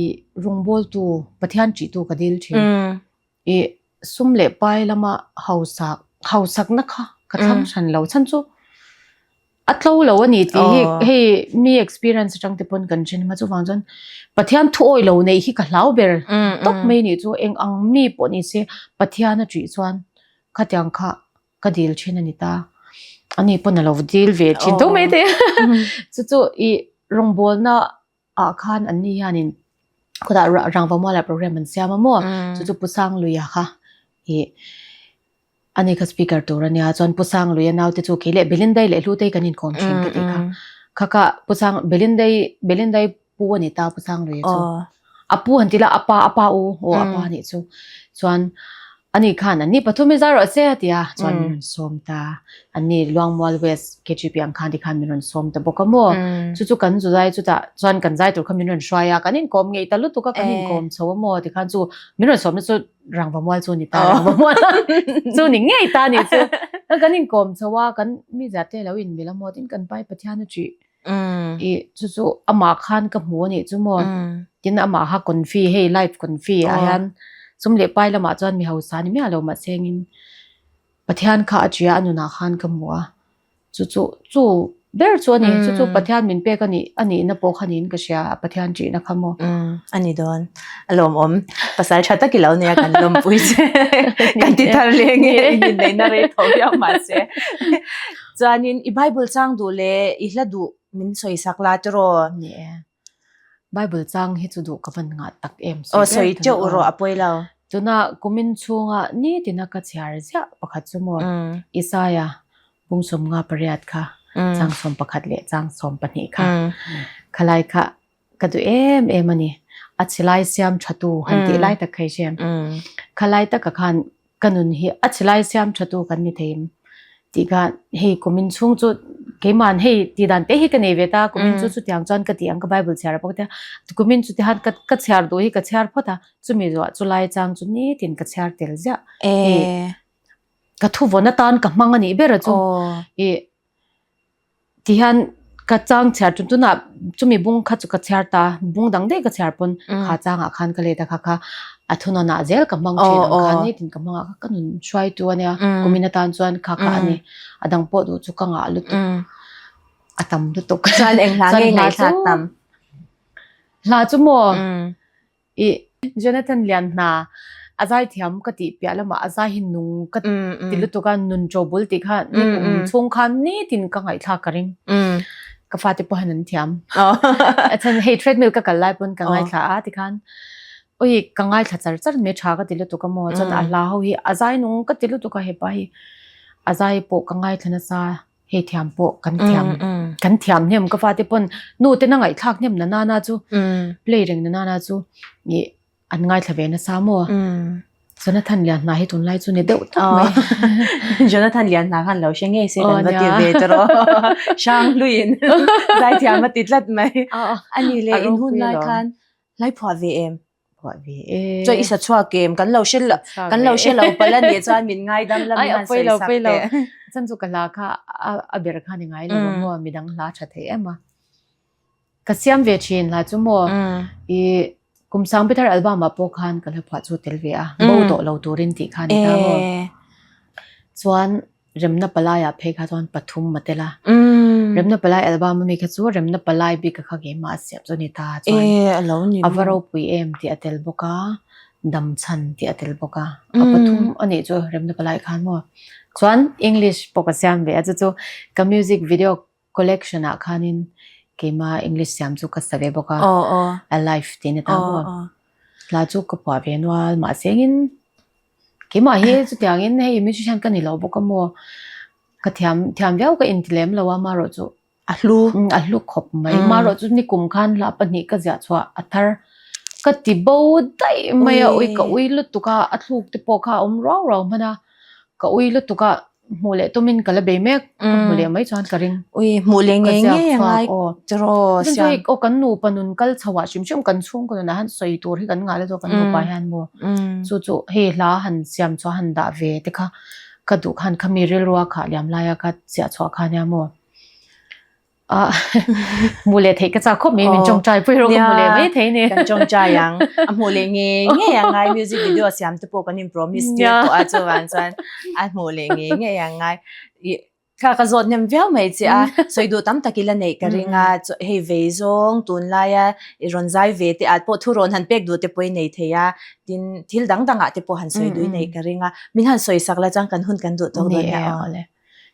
i rawngbawl tu Pathian ṭih tu ka dil ṭhin I sum leh pai lama hausak hausakna kha ka thlang hran lo chhan chu a tlo lo a ni tih hi hei mi experience atang te pawn kan then a chuvang chuan Pathian thu awi lo neih hi ka hlau ber tawp mai nih chu eng ang mi pawh ni se Pathian a ṭih chuan khatiang kha ka dil thin a ni ta ani pawn a lo dil ve thin tho mai te chu chu i rawngbawlna ah khan an ni hianin khawtah rangva mualah program an siam a maw chu chu Pu Sangluia kha ih ani kha speaker tur a nia chuan Pu Sangluia naute chu kei leh Belindai leh Hlutei kan inkawm thin ka tih kha kha kha Pu Sang Belindai Belindai pu a ni ta Pu Sangluia chu a pu han ti la a pa a pa u aw a pa nih chu chuan Ani khan anni pathum i zar rawh se a ti a, chuan min rawn sawm ta. Anni Luangmual West KGP ang khan tikhan min rawn sawm ta bawk a maw. Chu chu kan zu zai chutah chuan kan zai tur kha min rawn hruai a, kan inkawm ngeih ta lutuk a, kan inkawm chho a maw tikhan chu min rawn sawmna chu Rangvamual chu ni ta, Rangvamual chu ni ngei ta ni chu. Kan inkawm chho a, kan mi zat te lo inmil a maw tin kan pai Pathian a ṭih. I chu chu amah khan ka hmu a nih chu maw tin amah kha confi hei life confi ah hian sum leh pai lamah chuan mi hausa ni miah lo mahse engin Pathian kha a tia a nunah khan ka hmu a chu chu chu ber chu a ni chu chu Pathian min pek a nih a nihna pawh kha niin ka hria a Pathian tihna kha maw. A ni dawn a lawmawm pasal tha tak i lo nia kan lawmpui che kan ti thar leh nge inneihna rei tho viau mahse. Chuanin i Bible chang duh leh i hla duh min sawi sak la tiraw? Ni e. Bible chang hi chu duh ka van ngah tak em sawi ber. Aw sawi teuh rawh a pawi lo. Tuna kumin chhunga nitina ka chhiar ziah pakhat chu maw Isaiah bung 58 kha chang 11 leh chang 12 kha khalai kha Ka duh em em a ni. A chhilai siam tha tu han tih lai tak kha i hria em? Khalai taka khan ka nun hi a chhilai siam tha tu kan ni thei em? Tih kha hei kumin chhung chu keima'n hei tih dan te hi ka nei ve ta, kumin chu chutiang chuan ka ti ang ka Bible chhiar a pawh ka ti a, kumin chu tihan ka chhiar duh hi ka chhiar phawt a, chumi zuah chu lai chang chu nitin ka chhiar tel ziah. Hei ka thu vawn atan ka hmang a nih ber a chu. Ih Tihian ka chang chhiar tun tunah chumi bung kha chu ka chhiar ta, bung dang daih ka chhiar pawn kha changah khan ka let a kha kha a thunawnah zel ka hmang thin ang khan nitin ka hmang a ka nun hruaitu a nia kumin atan chuan kha kha a ni a dang pawh duh chu ka ngah lutuk a tam lutuk. Chuan eng hla nge ngaihthlak tam? Hla chu maw? I Jonathan Lianhna a zai thiam ka tih piah lamah a zai hi nung ka ti lutuk a, nun chaw bul tih kha ni kum chhung khan nitin ka ngaihthlak ka ring. Ka fate pawh hian an thiam. A chhan hei treadmill ka kal lai pawn ka ngaithla a tikhan ui ka ngaithla char char mai tha ka ti lutuk a maw chuan a hla ho hi a zai nung ka ti lutuk a hepa hi a zai pawh ka ngaithla nasa. Hei thiam pawh kan thiam kan thiam hnem ka fate pawn nu te na ngaihthlak hnem na nana chu play reng na nana chu i an ngaithla ve nasa maw Jonathan Lian hna hi tunlai chu ni deuh tak mai Jonathan Lian hna khan lo hre ngei se kan va ti ve ta rawh hrang hluiin zaithiam a ti tlat mai ani leh in hun lai khan hlai phuah ve em Phuah ve e. Chuan i sa chhuak em? Kan lo hre lo, kan lo hre lo palh a nih chuan min ngaidam la min han sawi sak teh. Chan chu ka hla kha a ber kha ni ngai lo a maw, midang hla tha thei em a. Ka siam ve thin hla chu maw, i kum sang Peter album ah pawh khan ka hla phuah chu tel ve a, bo tawh lo turin tih kha ni ta maw. Chuan Remna Palai ah phei kha chuan pathum a tel a. Remna Palai album ami kha chu Remna Palai bik a kha keimah a siam chu a ni ta chuan a va ropui em tih a tel bawk a, dam chhan tih a tel bawk a. A pathum a nih chu Remna Palai khan maw. Chuan English pawh ka siam ve a chu chu ka music video collection ah khanin. Keima English siam chu ka sa ve bawk a, Alive tih ni ta maw? Hla chu ka phuah ve nual mahse engin keimah hi chutiangin hei musician ka ni lo bawk a maw? Ka thiam thiam viau ka inti lem lo a marawh chu a hlu a hlu khawp mai marawh chu nikum khan hla pahnih ka ziah chhuah a thar ka ti bo daih mai a ui ka ui lutuk a a thluk te pawh kha a awm ruau ruau hman a ka ui lutuk a hmuh leh tumin ka la bei mek ka hmu leh mai chuan ka ring ui hmuh leh ngei ngei a ngai tiraw siam aw kan nupa nun kal chho ah hrim hrim kan chhungkaw nunah hian sawi tur hi kan ngah la zawk kan nupa hian maw chu chu hei hla han siam chhuah han dah ve te kha ka duh khan khami rilrua khah liam laia ka chiah chhuah kha nia maw. Ah, hmu leh theih ka chak khawp mai, min tawngtai pui rawh ka hmu leh mai thei ni. Kan tawngtai ang, a hmuh leh nge nge ang ngai music video siam te pawh kan in promise tir tawh a chuan chuan a hmuh leh nge nge ang ngai. Kha ka zawt hnem viau mai che a, sawi duh tam tak ila neih ka ring a, hei vei zawng tunlaia i rawn zai ve te ah pawh thu rawn han pek duh te pawh i nei thei a, tin thil dang dangah te pawh han sawi duh i neih ka ring a, min han sawi sak la chuan kan hun kan duh tawk dawn nia aw.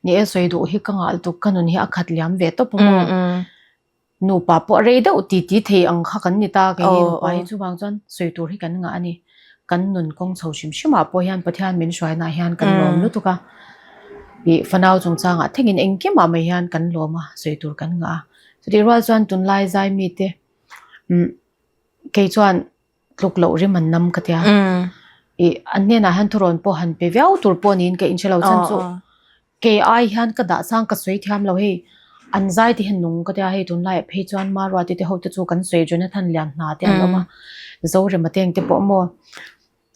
Ni e sawi duh hi ka nghal tuk ka nun hi a khat liam ve tawp a maw. Nupa pawh rei deuh ti ti thei ang kha kan ni ta kei ni nupa hi chuvang chuan sawi tur hi kan ngah a ni. Kan nun kawng chho hrim hrim ah pawh hian Pathian min hruaina ah hian kan lawm lutuk a. Ih fanau chungchangah thengin engkim ah mai hian kan lawm a sawi tur kan ngah a. Chutih rual chuan tunlai zai mite umm kei chuan tluk loh rim an nam ka tia. I an hnenah hian thurawn pawh han pe viau tur pawh niin ka inhre lo chhan chu kei ai hian ka dah sang ka sawi thiam lo hei an zai te hian nung ka tia hei tunlaiah phei chuan Maruati te ho te chu kan sawi Jonathan lian hna te an awm a Zorema te engte pawh maw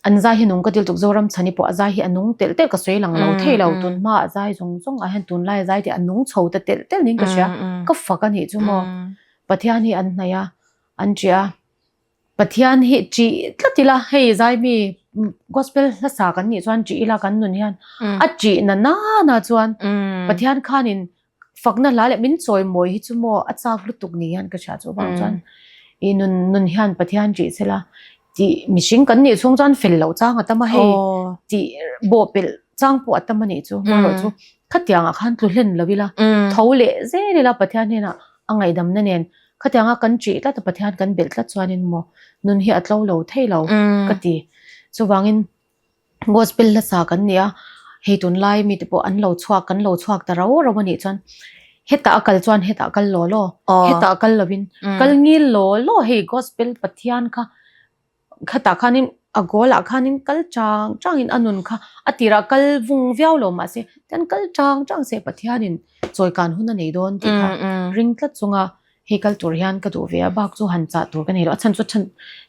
an zai hi nung ka dil tuk Zoramchhani pawh a zai hi a nung telh telh ka sawi lang lo thei lo tunhma a zai zawng zawng ah hian tunlai a zai te a nung chho ta telh telh niin ka hria ka fak a nih chu maw Pathian hi an hnaih a an ṭih a. Pathian hi ṭih tlat ila, hei zaimi gospel hlasa kan nih chuan ṭih ila kan nun hian a ṭih na nana chuan Pathian khanin fakna hla leh min chawimawi hi chu maw a chak lutuk ni hian ka hria chu vang chuan i nun nun hian Pathian ṭih sela tih mihring kan nih chhung chuan fel loh chang a tam a hei tih bawhpelh chang pawh a tam a nih chu marawh chu khatiangah khan tlu hlen lo ila tho leh zel ila Pathian hnenah a ngaihdamna nen Khatianga kan ṭih tlat a Pathian kan belh tlat chuanin maw nun hi a tlo lo thei lo ka ti. Chuvangin Gospel hlasa kan ni a, hei tunlai mite pawh an lo chhuak kan lo chhuak ta rau rau a nih chuan hetah a kal chuan hetah a kal law law, hetah a kal lovin kal ngil law law hei Gospel Pathian kha Khatah khanin a goal ah khanin kal chang changin a nun kha a tirah kal vung viau lo mahse tian kal chang chang se Pathianin chawikan hun a nei dawn tih kha ring tlat chunga hei kal tur hian ka duh ve a bak chu han chah tur ka nei lo a chhan chu chhan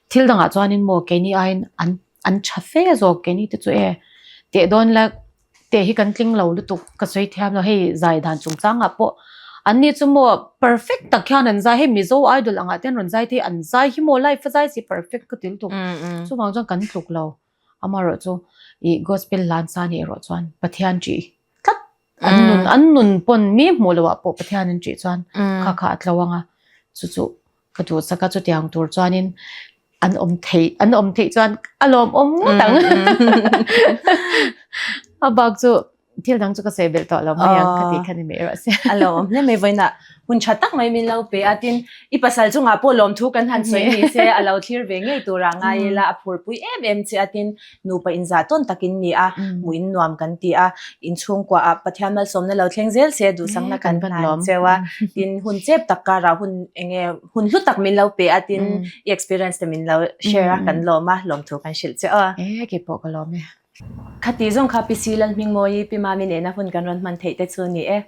thil dangah chuanin maw keini aiin an an tha fe zawk keini te chu e teh dawn la Teh hi kan tling lo lutuk ka sawi thiam lo hei zai dan chungchangah pawh an ni chu maw perfect tak hian an zai hei Mizo idol angah te an rawn zai thei an zai hi maw live a zai si perfect ka ti lutuk chuvang chuan kan tluk lo amaherawh chu ih gospel hlan sa nih erawh chuan Pathian ṭih tlat an nun an nun pawn mi hmuh loh ah pawh Pathian an ṭih chuan kha kha a tlo ang a chu chu ka duhsak a chutiang tur chuanin an awm theih an awm theih chuan a lawm awm ngawt ang a bak chu thil dang chu ka sawi belh tawh lo mai ang ka tih kha ni mai rawh se a lawm awm hle mai vawiinah hun tha tak mai min lo pe a tin i pasal chungah pawh lawmthu kan han sawi ni se a lo thlir ve ngei tura ngai ila a phurpui em em che a tin nupa inzah tawn takin ni a, hmuh in nuam kan ti a, inchhungkua ah Pathian malsawmna lo thleng zel se duhsakna kan hlan cheu a, tin hun chep tak karah hun enge hun hlu tak min lo pe a, tin i experience te min lo share a, kan lawm a, lawmthu kan hrilh che aw. E kei pawh ka lawm e. Khati zawng kha Pi Si Lalhmingmawi, Pi Mami nena hun kan rawn hman theih te chu ni e.